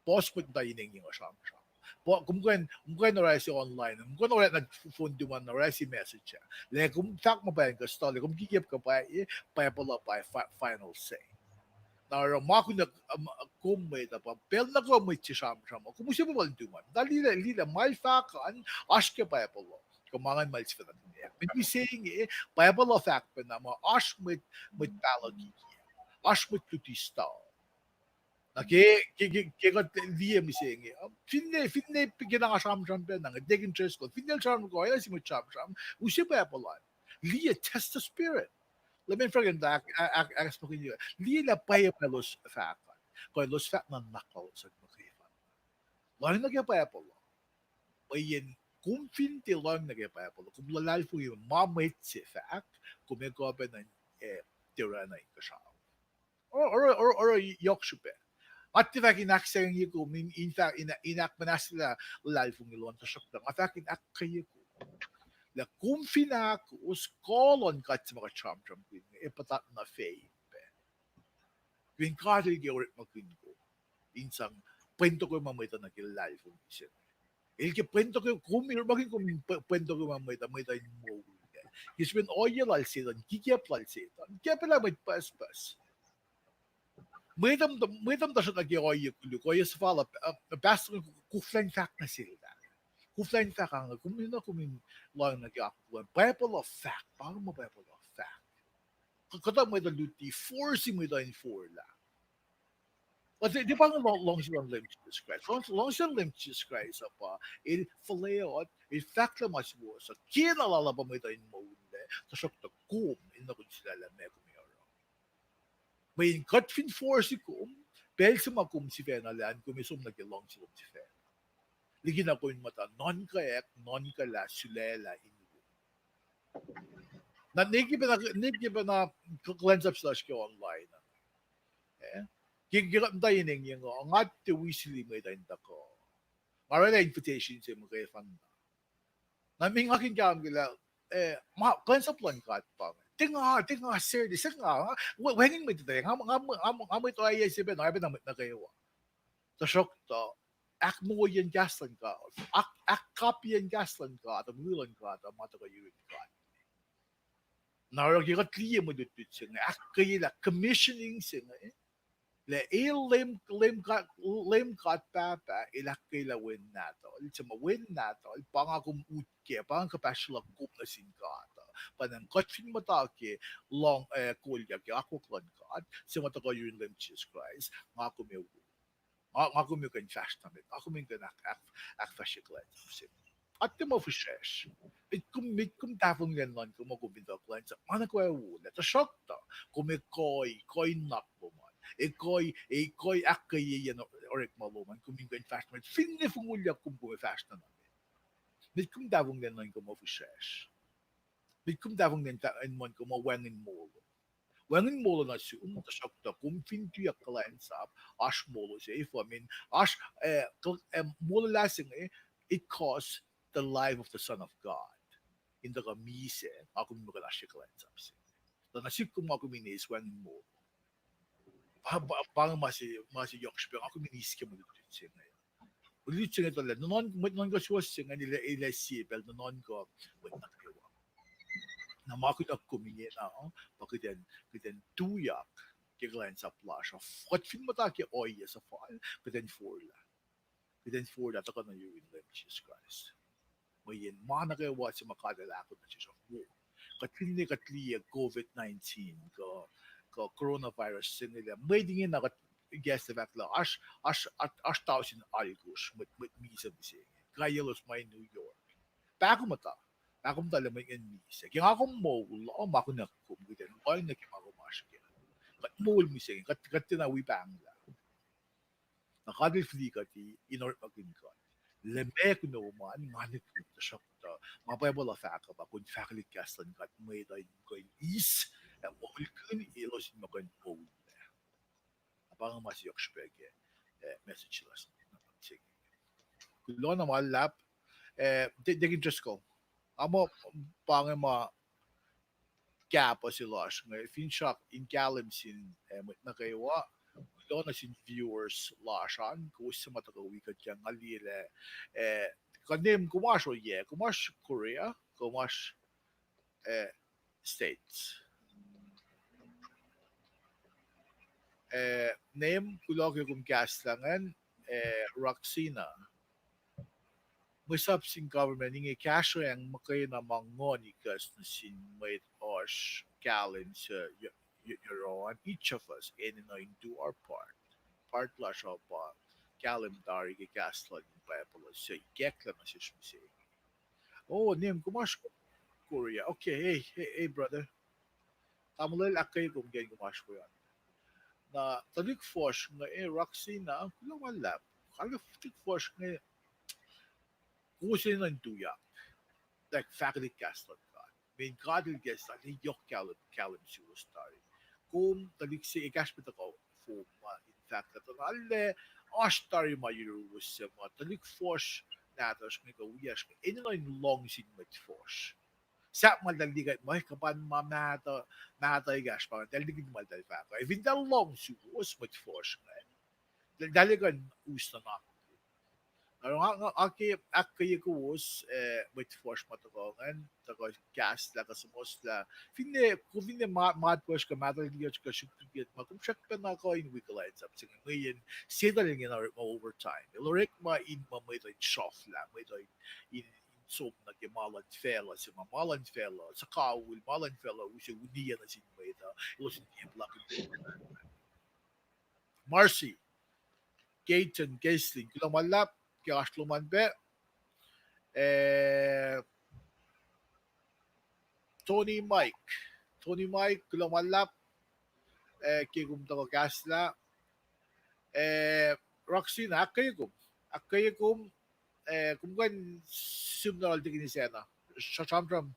Puhs mwet muhta in engyeng uh sramsram. Kom kuh in, kom kuh in orwaclah se online, kom kuh in orwaclah nuh phone tuman, orwaclah se message ah. Lah kom fahk ma pwacye kuh study, kom kikiacp kuh pwacye, Bible uh pa fi-, final say. Na oruh ma kunac, kom mwet uh pa pacl nuh kwewa mwet se sramsram uh, kom use Bible in tuman. Na liye, liye lah ma el fahk an, oasr ke Bible uh. Kuh ma ingacn ma el sifacna konwacack. Met mihsenge, Bible uh fahk pacna muh oasr mwet, mwet pahluh kikiacp. Oasr mwet luti study. Na ke, ke, ke, ke kuht liye mihsenge, finne, finne ke na nga sramsram pacna, Deacon Driscoll, finne el sramsram kuh, oacna sie mwet sramsram, use Bible an. Liye, test the spirit. Leum El fahk in tuh ahk-, ahk-, ahkacsmakihnye. Liye lah pwacye ma elos fahk an. Kuh elos fahk nuhnak lalos an muhkwena. Lohng nuh ke Bible uh. Mweyen kom fin tiac lohng nuh ke Bible uh, kom luhlahlfongi ma mwet se fahk, kom ac kuh pacna, eh, tiac orwaclah inkuhsrao. Oruh, oruh, oruh yohk srihpac. Nga tiac fahk in ahksahngwengye kom in, in fahk, in, in ahkmuhnahsyelah luhlahlfongi lom, tuhsruhktuh nga fahk in ahkkweye kom lah kom fin ahkos kuh luhn God se ma kuht sramsramkihn, ac puhtat nuh faith pac. Fin God El ke orekmakihn kom in sang pweng tokwe ma mwet uh nuh ke luhlahlfongi se. El ke pweng tokwe kom, orekmakihn kom in pwe-, pweng tokwe ma mwet uh, mwet uh in moul. Ke srihpen ohiyac lal Setuhn, kikiacp lal Setuhn, kiacpwelah mwet pucspucs. Mwet uh, mwet uh muhta srackna ke ohiyac koluk, ohiyac suhfal, uh, pastor, koflah in fahk nuh sel lah, koflah in fahk ange, kom enenuh kom in lohng nuh ke akwuck luhn Bible uh fahk, pa inge ma Bible uh fahk. Kuhtuh mwet uh luti, force mwet uh in forlah. Kuht tiac pa inge luhngse luhn Leum Jisus Kraist. Luhngse, luhngse luhn Leum Jisus Kraist uh pa, El fuhlweot, El fahklah ma suwohs uh, kena lal uh pa mwet uh in moullac, tuhsruhktuh kom enenuh kom in sulaclah meac kom ac oruh. Mweyen kuht fin force kom, pacl se ma kom sifacna lah an, kom ac som nuh ke luhngse lom sifacna. Likina kom in muhta nuhnkweyuck, nuhnkwaclah, sulaclah in Na nwe ke pacna, nwe ke pacna kuhlwacnsap se lasr ke online ah, eh, ke, ke kuht muhta in engyeng uh, nga tiac wi sili mwet uh in tuhkuh. Nga orwaclah invitation se muhkwena. Na meac nga kihn kahlwem ke lah, eh, ma kuhlwacnsap luhn God pa inge. Tiac nga, tiac nga seri, se nga, wacngihn mwet uh, nga, nga, nga, nga mwet ohiyac se pacna, oacyacpacna mwet nuh kwewa. Tuhsruhktuh, ahkmoulkihn kahs luhn God, ahk-, ahkkapihn kahs luhn God, mwe luhn God, ma tuhkuh yurin God. Na oruh ke kuht liye mwe lutlut se inge, ahkkweyelah commissioning se inge, lah El Leum, Leum God, Leum God Pahpah, El ahkkweyelah Wen Nahtuhl, El suc ma Wen Nahtuhl, pa nga kom ut kac, pa nga kuhpahsr luhk kom nuh sin God uh. Pa na kuht fin muhta ke lohng, eh, kolyuck ke akwuck luhn God, se ma tuhkuh yurin Leum Jisus Kraist, nga kom ac wo. Nga, nga kom ac kuh in fahsr na met, nga kom ac kuh in ahk-, ahk-, ahkfahsrye kuhlwacnsap se. Nga tiac muh fihsracsr. Met kom, met kom tahfonglac nuhnkuh muh kom fin tuh kuhlwacnsap, ma nuh kwewa wo lah, tuhsruhktuh kom ac kuh, kuh in nuhnak lom an, ac kuh, ac kuh ahkkweyeyacn orekma lom an, kom in kuh in fahsr na met, finne fongulyak kom, kom ac fahsr na met. Met kom tahfonglac nuhnkuh muh fihsracsr. Met kom tahfonglac in nuhnkuh muh wacngihn molo. Wacngihn molo nuh sum, tuhsruhktuh kom fin tuyak kuhlwacnsap, oasr molo se, efuh, I mean, oasr, eh, molwelah se inge, it cost the life of the Son of God. In tuhkuh misac, nga kom in muh kuh in oasr ke kuhlwacnsap se. Tuh nuh sihk kom, nga kom in eis wacngihn molo. Pa, pa, pa inge ma se, ma se yohk srihpac, nga kom in eis ke mwe lutlut se inge. Mwe lutlut se inge tuh lah, nuhnuhnkuh, mwet nuhnuhnkuh suwohs se inge, el, el ac sie pacl nuhnuhnkuh mwet nuh kwewa. Na ma kunohkohn ingena uh, pa kuht in, kuht in tuyak ke kuhlwacnsap lasr uh, kuht fin muhta ke ohiyac suhfal, kuht in forlah. Kuht in forlah tuhkuh nuh yurin Leum Jisus Kraist. Mweyen ma nuh kwewa se ma God El ahkoo nuh sesr uh wo. Kuht finne kuht liye covid nineteen kuh, kuh coronavirus se inge lah mwet ingena kuht ikacslah fahk lah oasr, oasr, oasr tausin alkosr mwet, mwet misac mihsenge. Kuh elos ma in New York. Pahkomuhta. Pahkomuhta lah mwet ingacn misac. Ke nga kom moul uh, ma kunohkohn kuht in lohng nuh ke ma kom oasr kac. Kuht moul mihsenge, kuht, kuht tiacna wi pahnglah. Na God El fihli kuht in orekmakihn kuht. Lah meac kunom an, nga nuhnkuh, tuhsruhktuh ma Bible uh fahk uh pa kom fahkwelihk kahs luhn God, mwet uh in kuh in eis, ac moulkihn, elos in muh kuh in moul. Na pa inge ma se yohk srihpac ke, eh, message lasr. Kuloh na ma luhlahp, eh, Deacon Driscoll. Nga muh pa inge ma kahpuh se lasr inge, finsrak in kahlwem sin, eh, mwet nuh kwewa, kuloh nuh sin viewers lasr an, kowos suc ma tuhkuh wi kuht ke nga liye lah, eh, kuh name kom oasr oyac, kom oasr Korea, kom oasr, eh, States. Eh, name, kuloh ke kom kahslah ingacn, eh, Roxina. Mwe sap sin government inge kahsruh muhkwena ma nguhn ikacs nuh sin mwet oasr kahlwem suc yohrohl, each of us enenuh in do our part. Part lasr uh pa kahlwem tari ke kahs luhn Bible uh suc ikacklah nuh sesr mihsenge. Oh, name kom oasr Korea. Okay, hey, hey, hey, brother. Tamuhlwel, ahkkweye kom ke kom oasr we an. Na tuhlihk fuhsr inge, eh, Roxina, kuloh ma luhlahp. Tuhlihk fuhsr inge, kowos enenuh in tuyak, like, fahkwelihk kahs luhn God. Mweyen God El ikacslah, El yohk kahlwem, kahlwem suwos tari. Kom tuhlihk se ekahsr pac tuhkuh fom ma in fahk lah tuh na lah oasr tari ma yuruwos se ma tuhlihk fuhsr nahtuhsr inge kuh wiyacsr inge enenuh in lohng sin mwet fuhsr. Sahp ma eltahl liye kuht ma kuh pa ma mahtuh, mahtuh ekahsr pa eltahl liye kuht ma eltahl fahk uh. Ac fin eltahl lohng suwos mwet fuhsr inge, eltahl kuh in us nuhnak. Na nga, nga, nga ke ahkkweye kowos, eh, mwet fuhsr ma tuhkuh ingacn, tuhkuh kahslah kuh suhmuhslah. Finne, kom finne ma-, matwacsr kuh mahtuh liyacacng kuh srihk liki ma kom srackpacna kuh in wi kuhlwacnsap se inge, mweyen Setuhn el ingena orekma overtime. El orekma in muh mwet uh in sruhflah, mwet uh in, in, in som nuh ke ma luhn facluh se ma, ma luhn facluh suhkawihl, ma luhn facluh use uniyac nuh sin mwet uh, elos in tiac puhlakihn. Marcy, Gayton, Gaislin, kuloh ma luhlahp ke oasr lom an pac. Eh, Tony Mike, Tony Mike, kuloh ma luhlahp, eh, ke kom tuhkuh kahslah. Eh, Roxina, ahkkweye kom, ahkkweye kom, eh, kom kuh in sim nuh lal Deacon Isacna, sramsram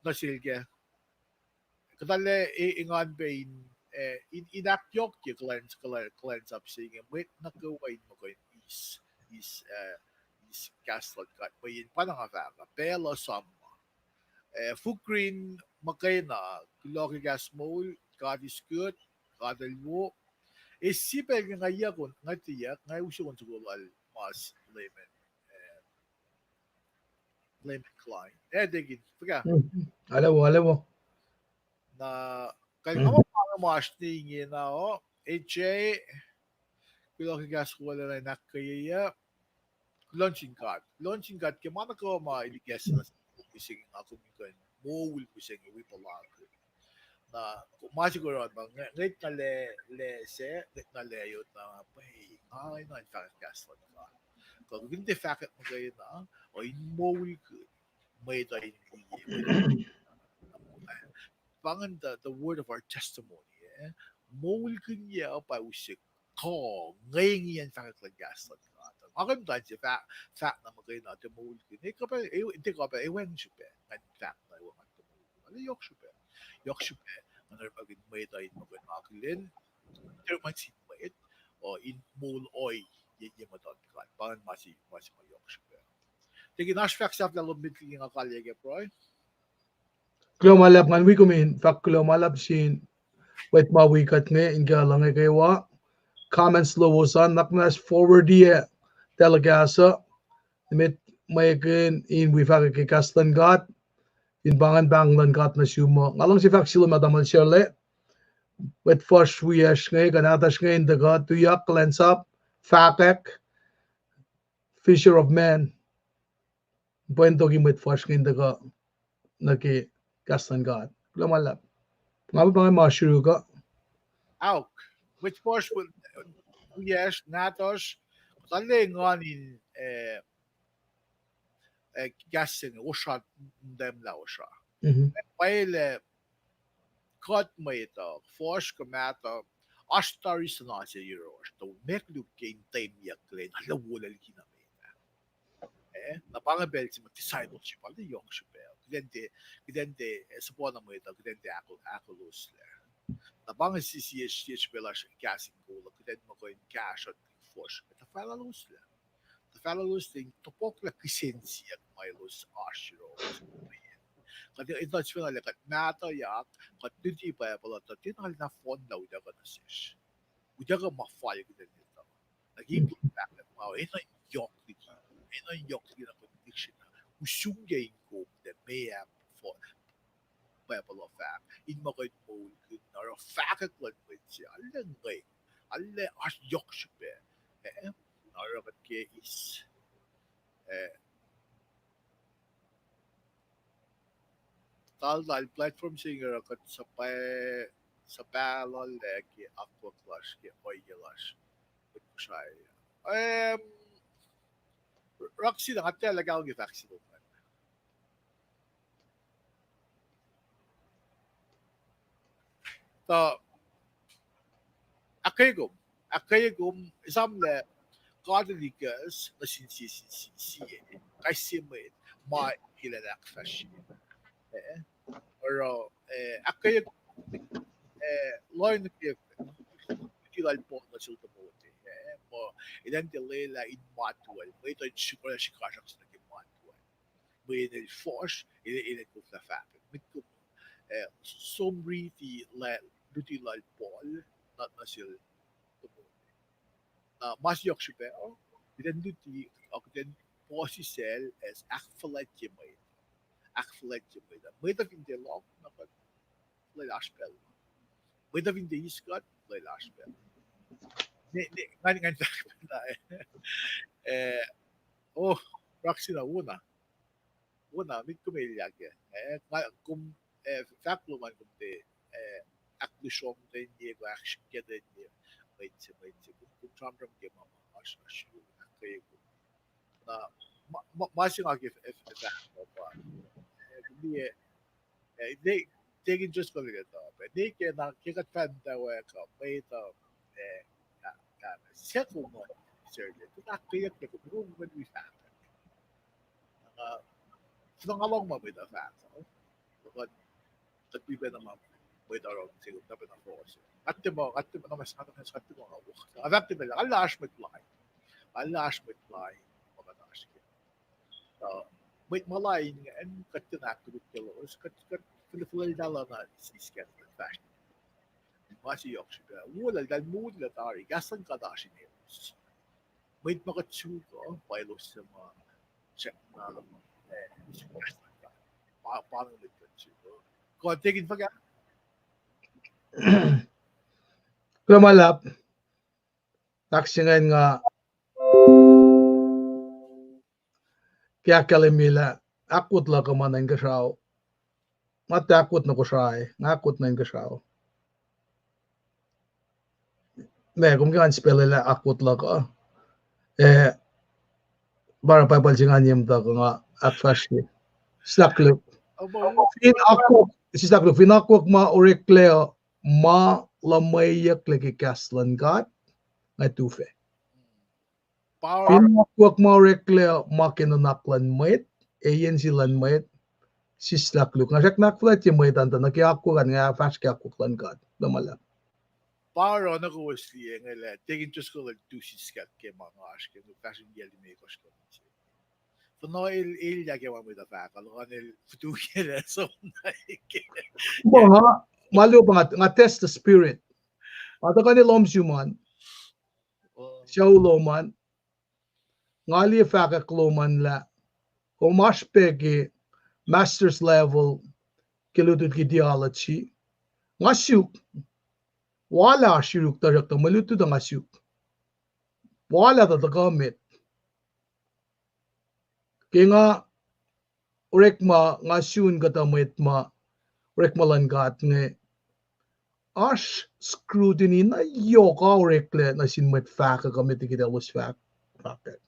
nuh sel kac. Kuht arlac e-, engan pac in, eh, in, in ahkyohkye kuhlwacns-, kuhlwacnsap se inge, mwet nuh kwewa in muh kuh in eis, eis, eh, eis kahs luhn God, mweyen pa na nga fahk uh, pacl uh esam ma. Eh, Fukrin muhkwena, kuloh ke kahs moul, God is good, God El wo. Ac sie pacl inge nga yac kon, nga tiac, nga use on soko lal mas Layman, eh, Layman Klein. Eh, Deacon, fuhkah? Alewo, alewo. Na, kal nga ma pa nga masni ingena, oh, A J, kuloh ke kahs wolacna in ahkkweye. Kuloh nuh sin God. Kuloh nuh sin God ke ma nuh kwewa ma El ikacslah nuh sesr mihsenge, nga kom in kuh in moul mihsenge wi puhlakihn. Na, ma se koran ma, nge-, ngwet na lac, lac se, ngwet na lac yot na, pa, nga enenuh in fahkwack kahs luhn God. Kuh kuht in tiac fahkwack muhkwena, uh, in moulkihn mwet uh in liye, mwet uh in, pa ingacn the, the word of our testimony, eh? Moulkihnyuck uh pa use kuh, nge ingacn fahkwack luhn kahs luhn God. Nga kom muhta se fahk, fahk na muhkwena tuh moulkihn, eh, kuh pac, eh, tiac kuh pac, eh, wacngihn srihpac, ngan fahk na, eh, wacngihn tuh moulkihn. Arlac yohk srihpac, yohk srihpac, ngan orekmakihn mwet uh in muhkwena akihlen, tiac ma sin mwet, uh, in moul ohiyac ye muhtuhn God. Pa ingacn ma se, ma se ma yohk srihpac. Tikin oasr fahk sahflah lom met liki nga kalye ke pruhe. Kuloh ma luhlahp, ngan wi kom in fahk kuloh ma luhlahp sin mwet ma wi kuht inge in kuh luhn inge kwewa. Comments lowos an, nuhnak muhnahs forwardiyac telecast uh, met mwekin in wi fahkwack ke kahs luhn God. Fin pa ingacn pahng luhn God nuh sum uh. Nga luhngse fahk silo ma tamuhlwel Sarla, mwet fuhsr wiyacsr inge, kuh nahtuhsr inge in tuhkuh tuyak kuhlwacnsap, fahkwack, fisher of men. Pwacntoki mwet fuhsr inge in tuhkuh nuh ke kahs luhn God. Kuloh ma luhlahp. Nga pa inge ma sruok uh. Aok, mwet fuhsr, wiyacsr, nahtuhsr, kuht arlac engan in, eh, eh, kahs se inge, osra, mdemlah osra. Pwacye lah kuht mwet uh, fuhsr kuh mahtuh, oasr tari suhna se yohrohsr, tuh meac koluk ke in temyucklac, na lah wolac liki na met ah. Eh, na pa inge pacl se ma discipleship, arlac yohk srihpac. Kuht in tiac, kuht in tiac, eh, suhpwacna mwet uh, kuht in tiac ahkol-, ahkoloslac. Na pa inge sie, sie, sie srihpac lasr kahs in kol uh, kuht in muh kuh in kahsruh fuhsr, tuhfahlah elos lah. Tuhfahlah elos in topuk lah kihsen siyuck ma elos oasr yohrohsr. Kuht etuh sifacna lah kuht mahtuhyak, kuht luti Bible uh, tuh tiacna fohnlah utuckuh nuh sesr. Utuckuh ma fal kuht in etuh. Na ke in fahk lah ma enenuh yohk liki, enenuh yohk liki na kom dictionary, usrnguck in kom lah meac Bible uh fahk, in muh kuh in moulkihn, oruh fahkwack luhn mwet se, arlac ngweng, arlac oasr yohk srihpac, eh, oruh kuht ke eis, eh, taltal platform se inge oruh kuht suhpwacr, suhpwacr lal ke akwuck lasr, ke ohiyac lasr, mwet Kosrae. Em, Raksina, nga tiac lah kahlwem ke fahk se lom an. Tuh, ahkkweye kom, ahkkweye kom, esam lah God El ikas nuh sin sie, sin sie, kais sie mwet ma El ac ahkfahsrye. Eh, oruh, eh, ahkkweye, eh, lohng ke luti lal Paul nuh sel Timothy, eh, muh elan tiac lwelah in matuh el, mwet uh in srihkasrak se nuh ke matuh el. Mweyen el fuhsr, el, el ac koflah fahkwack. Met kom, eh, som riti lah luti lal Paul nuh, nuh sel Timothy. Na ma se yohk srihpac, kuht in luti, kuht in puhsisacl as ahkfuhlwactye mwet. Ahkfuhlwactye mwet. Mwet uh fin tiac lohng na kuht, lwelah oasr pacl. Mwet uh fin tiac eis kuht, lwelah oasr pacl. Ne, ne, ngan, ngan fahk pacna, eh, oh, Raksina, wona. Wona, met kom elyah kac. Eh, nga, kom, eh, fahk lom an kom tiac, eh, ahklusromteni kuh ahksrihkacteni mwet se, mwet se. Kom, kom sramsram ke ma, ma, oasr, oasr, ahkkweye kom. Na, ma, ma, ma se nga ke, eh, fahk pa, eh, kom liye, eh, ne, tekin just kol ke top, eh, ne ke na, ke kuht fahk muhtwacwacack uh, mwet uh, eh, ah, ah, se kom, uh, sir, kuht ahkkweyuck ke kom, kom, kom, wi fahk. Na, fin nga lohng ma mwet uh fahk uh, kuht, kuht wi pacna ma mwet uh oruh se, kuht pacna fohs. Kuht tiac muh, kuht tiac muh, na mas, na mas, kuht tiac muh nga wo. Nga fahk tiac muh, arlac oasr mwet lain. Arlac oasr mwet lain, ma kuht oasr ke. Uh, mwet ma lain ingacn, kuht tiacna ahkkolukyelos, kuht, kuht fil-, fihliyac lal na siskacn kuht fahsr. Ma se yohk srihpac, wolacna eltahl moul lah tari, kahs luhn God oasr inelos. Mwet ma kuht suk uh, pa elos suc ma, srackna, eh, suk kahs luhn God. Pa, pa inge mwet kuht suk uh. Kuht tekin fuhkah? Kuloh ma luhlahp. Ahksengacn nga ke ahkkahlwemye lah ahkwot luhk uh ma nuh inkuhsrao. Nga tiac ahkwot nuh Kosrae, nga ahkwot nuh inkuhsrao. Meac, kom ke ngan spell lah ahkwot luhk uh? Eh, pa oruh Bible se ngan ye muhta kuh nga ahkfahsrye. Sislah koluk. Fin akwuck, sislah koluk, fin akwuck ma oreklac uh ma luhmweyucklac ke kahs luhn God, nga tufac. Fin akwuck ma oreklac uh ma ke nuhnak luhn mwet, agency luhn mwet, sislah koluk. Nga srackna ahkfuhlwactye mwet an tuh nuh ke akwuck an nga fahsr ke akwuck luhn God. Kuloh ma luhlahp. Pa oruh na kowos liye inge lah tekin just kol tu siskacn ke ma nga oasr ke, fahsr in yac limekohsr ke se. Fin el, el elyah ke ma mwet uh fahk uh, luhkuhn el futukiyac lah som na ke. Nga, ma luo pa nga, nga test the spirit. Nga tuhkuh nuh lohm sum an, sucu lom an, nga liye fahkwack lom an lah kom oasr pac ke master's level ke lutlut ke theology. Nga suk, wal ah oasr yuruk tuhsruhktuh mwe lutlut uh nga suk. Wal ah tuh tuhkuh met. Ke nga orekma, nga sun kuhtuh mwet ma orekma luhn God inge, oasr scrutiny na yohk oreklac nuh sin mwet fahkwack kuh met liki elos fahk, fahkwack.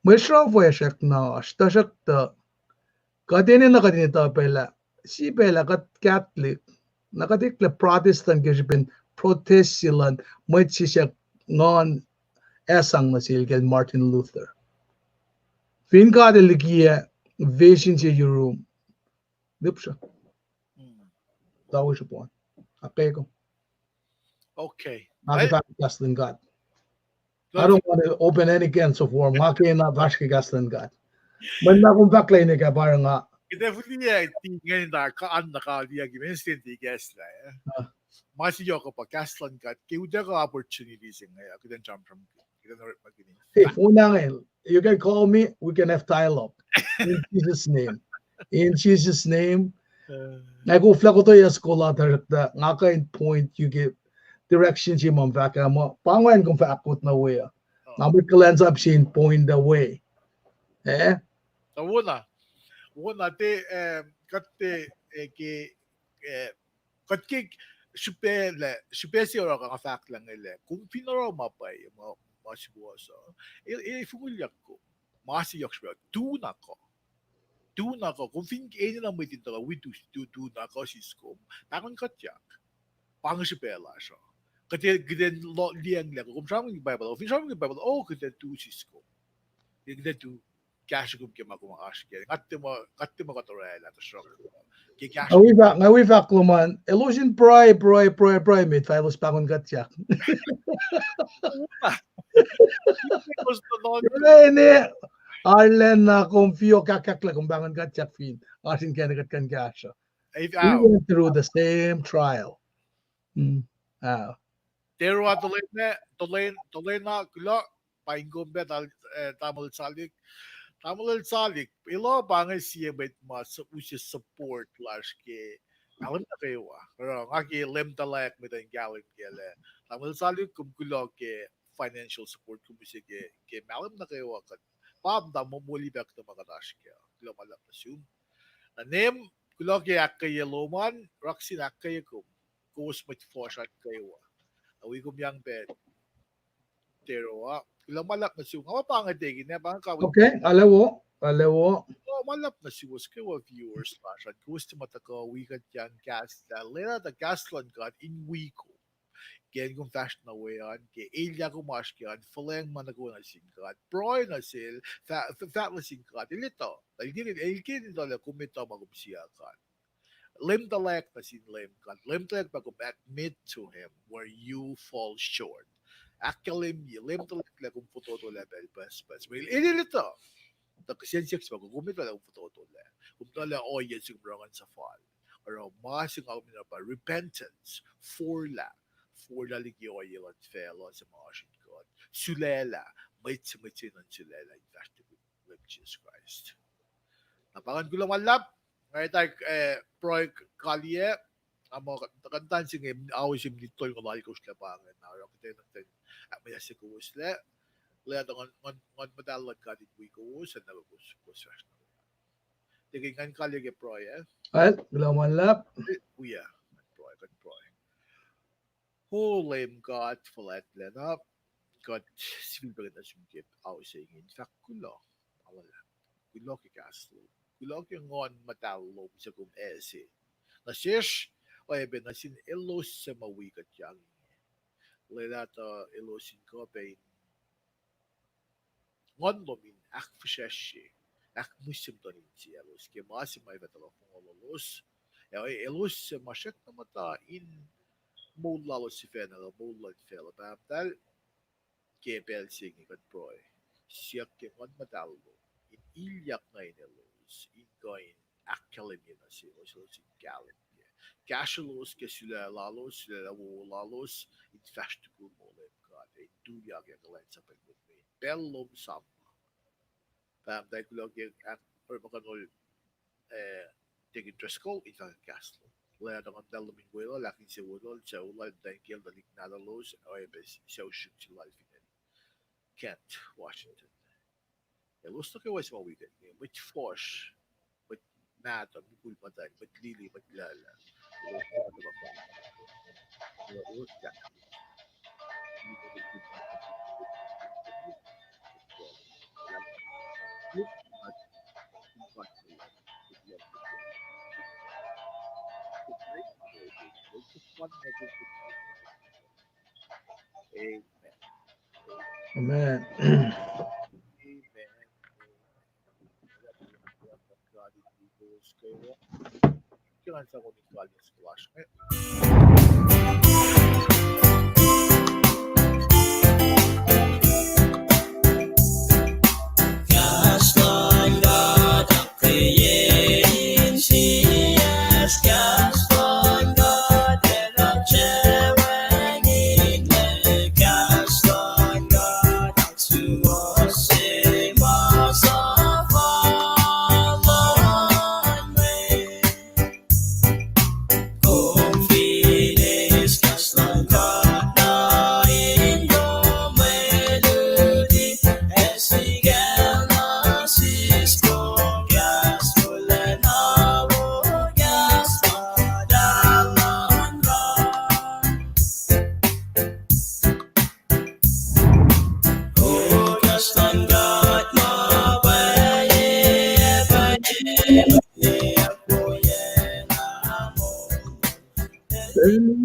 Mwe sruhf uh srackna oasr, tuhsruhktuh kuht enenuh kuht in etuh pacl ah, sie pacl ah kuht Catholic, na kuht eklac Protestant ke srihpen protest se luhn mwet sesr nguhn ac sang nuh sel kacl Martin Luther. Fin God el likiyac vision se yurum, lihpsruh. Tawi srihpac. Akeko. Okay. Nga ke fahk kahs luhn God. I don't want to open any cans of worm. Nga ke na fahsr ke kahs luhn God. Mweyen na kom fahk lah ine ke pa nga. Kuht ac fihliyac ti ingena, ka an na kalyak ke mainstream ti kahs lah, eh. Ma se yohk pa kahs luhn God ke utuckuh opportunity se inge, kuht in sramsram, kuht in orekmakihn. Hey, phone ange. You can call me, we can have dialogue. In Jesus' name. In Jesus' name. Nga koflah kuhtuh yac soko la tuhsruhktuh nga kuh in point you ke direction se ma fahk ah muh pa ingacn kom fahk kot nuh we uh. Nga mwet kuhlwacnsap se in point the way. Eh? Wona. Wona te, kuht te, ke, kuht ke srihpac, srihpac se oruh nga fahk lah inge lah kom fin oruh ma pwacye, ma, ma suwohs uh, e, e fongulyak kom. Ma se yohk srihpac, tu na kuh. Tu na kuh, kom fin enenuh mwet in tuhkuh wi tu, tu, tu na kuh siskom, pahngon kuhtyak. Pa inge srihpac lasr uh. Kuht, kuht in liyacng lah kom sramsramkihn Bible, kom fin sramsramkihn Bible, oh, kuht ac tu siskom. Kuht ac tu kahsruh kom ke ma kom oasr ke. Nga tiac muh, nga tiac muh kuht orwaclah tuhsruhk ke kahsruh. Nga wi fahk, nga wi fahk lom an, elos in pruhe, pruhe, pruhe, pruhe, met fah elos pahngon kuhtyak. Pruhe ne, arulacna kom fin kahkahklac, kom pahngon kuhtyak fin oasr inkacnek kuht kuh in kahsruh. We went through the same trial. Terua Tolena, Tolena, Tolena, kuloh, pa inge kom pac, Tamuhlwel Salik. Tamuhlwel Salik, elos pa inge sie mwet ma use support lasr ke mahlwem nuh kwewa. Oruh nga ke Leum Tuhlac met in kahlwem kac lah Tamuhlwel Salik, kom kuloh ke financial support kom use ke, ke mahlwem nuh kwewa kuht. Pa muhta moli pac kuhtuh ma kuht oasr kac. Kuloh ma luhlahp nuh sum. Na Neum, kuloh ke ahkkweye lom an, Raksin, ahkkweye kom. Kowos mwet fuhsr an kwewa. Na wi kom yang pac Terua. Kuloh ma luhlahp nuh sum. Nga pa inge tekina, pa inge ka. Okay, alewo, alewo. Kuloh ma luhlahp nuh suwos kwewa viewers lasr an. Kowos tiac muh tuhkuh wi kuht yang kahs lah, lwelah tuh kahs luhn God in wi kom ke acn kom fahsr nuh we an, ke elyah kom oasr ke an, fuhlweacng ma nuh kwewa nuh sin God, pruhe nuh sel, fah-, fah-, fahk nuh sin God, el etuh, el ke, el ke etuh lah kom etuh ma kom siyuck an. Leum tuhlac nuh sin Leum God, Leum tuhlac pa kom admit to him where you fall short. Ahkkahlwemye, Leum tuhlac lah kom fototolac pacl pucspucs. El, el etuh. Tuh kihsen siyuck se pa kom etuh lah kom fototolac. Kom etuh lah ohiyac se kom oruh in suhfal. Oruh ma se nga kom enenuh pa repentance, forlah. Forlah liki ohiyac luhn facluh se ma oasr in God. Sulaclah, mwet se, mwet se in sulaclah in fahsr tukun Leum Jisus Kraist. Na pa ngan kuloh ma luhlahp, nga etuh, eh, pruhe kaliyac, nga muh kuhtuh nuh se inge ao se minit tolngoul alkosr lah pa inge, na oruh kuht enenuh in ahkmweyuck se kowos lac, lwelah tuh Nguhn, Nguhn, Nguhn Muhtahl luhn God in wi kowos, ac nuh kowos, kowos fahsr nuh we. Tiac ke ngan kaliyac ke pruhe, eh? Kuloh ma luhlahp. Wi ah, kuht pruhe, kuht pruhe. O Leum God fuhlwactlacna, kuht sifilpac nuh sum ke ao se inge in fahk kuloh, kuloh ke kahs lom, kuloh ke Nguhn Muhtahl lom suc kom ase nuh sesr, oacyacpac nuh sin elos suc ma wi kuht yang inge. Lwelah tuh elos in kuh pac in Nguhn lom in ahkfihsracsrye, ahkmihsye muhtuhn insiaclos ke ma se ma fah tuhkuh fongololos, ac elos suc ma srackna muhta in moul lalos sifacna, moul luhn facluh, Pahpah muhtahl, ke pacl se inge kuht pruhe, siyuck ke Nguhn Muhtahl lom in ilyak nuh in elos in kuh in ahkkahlwemye nuh selos, elos in kahlwem kac. Kahsrwelos ke sulaclah lalos, sulaclah wowo lalos, in fahsr tukun moul Leum God, ac in tuyak ac kuhlwacnsapwacl met me in pacl lom samma. Pahpah muhtahl, kuloh ke ahk-, orekmakihnol eh, Deacon Driscoll in fahk kahs lal. Lwelah tuh ngan tahlumin weluhl, ahkinsewowoyelah, sucu lal, muhtwacn kiyacl, tuhlihk nahtuhlos, oacyacpac sucu srihk se lal fin acn Kent, Washington. Elos nuh kwewa suc ma wi kuht inge, mwet fuhsr, mwet mahtuh, mukul muhtwacn, mwet lili, mwet luhlah. Amen. Amen.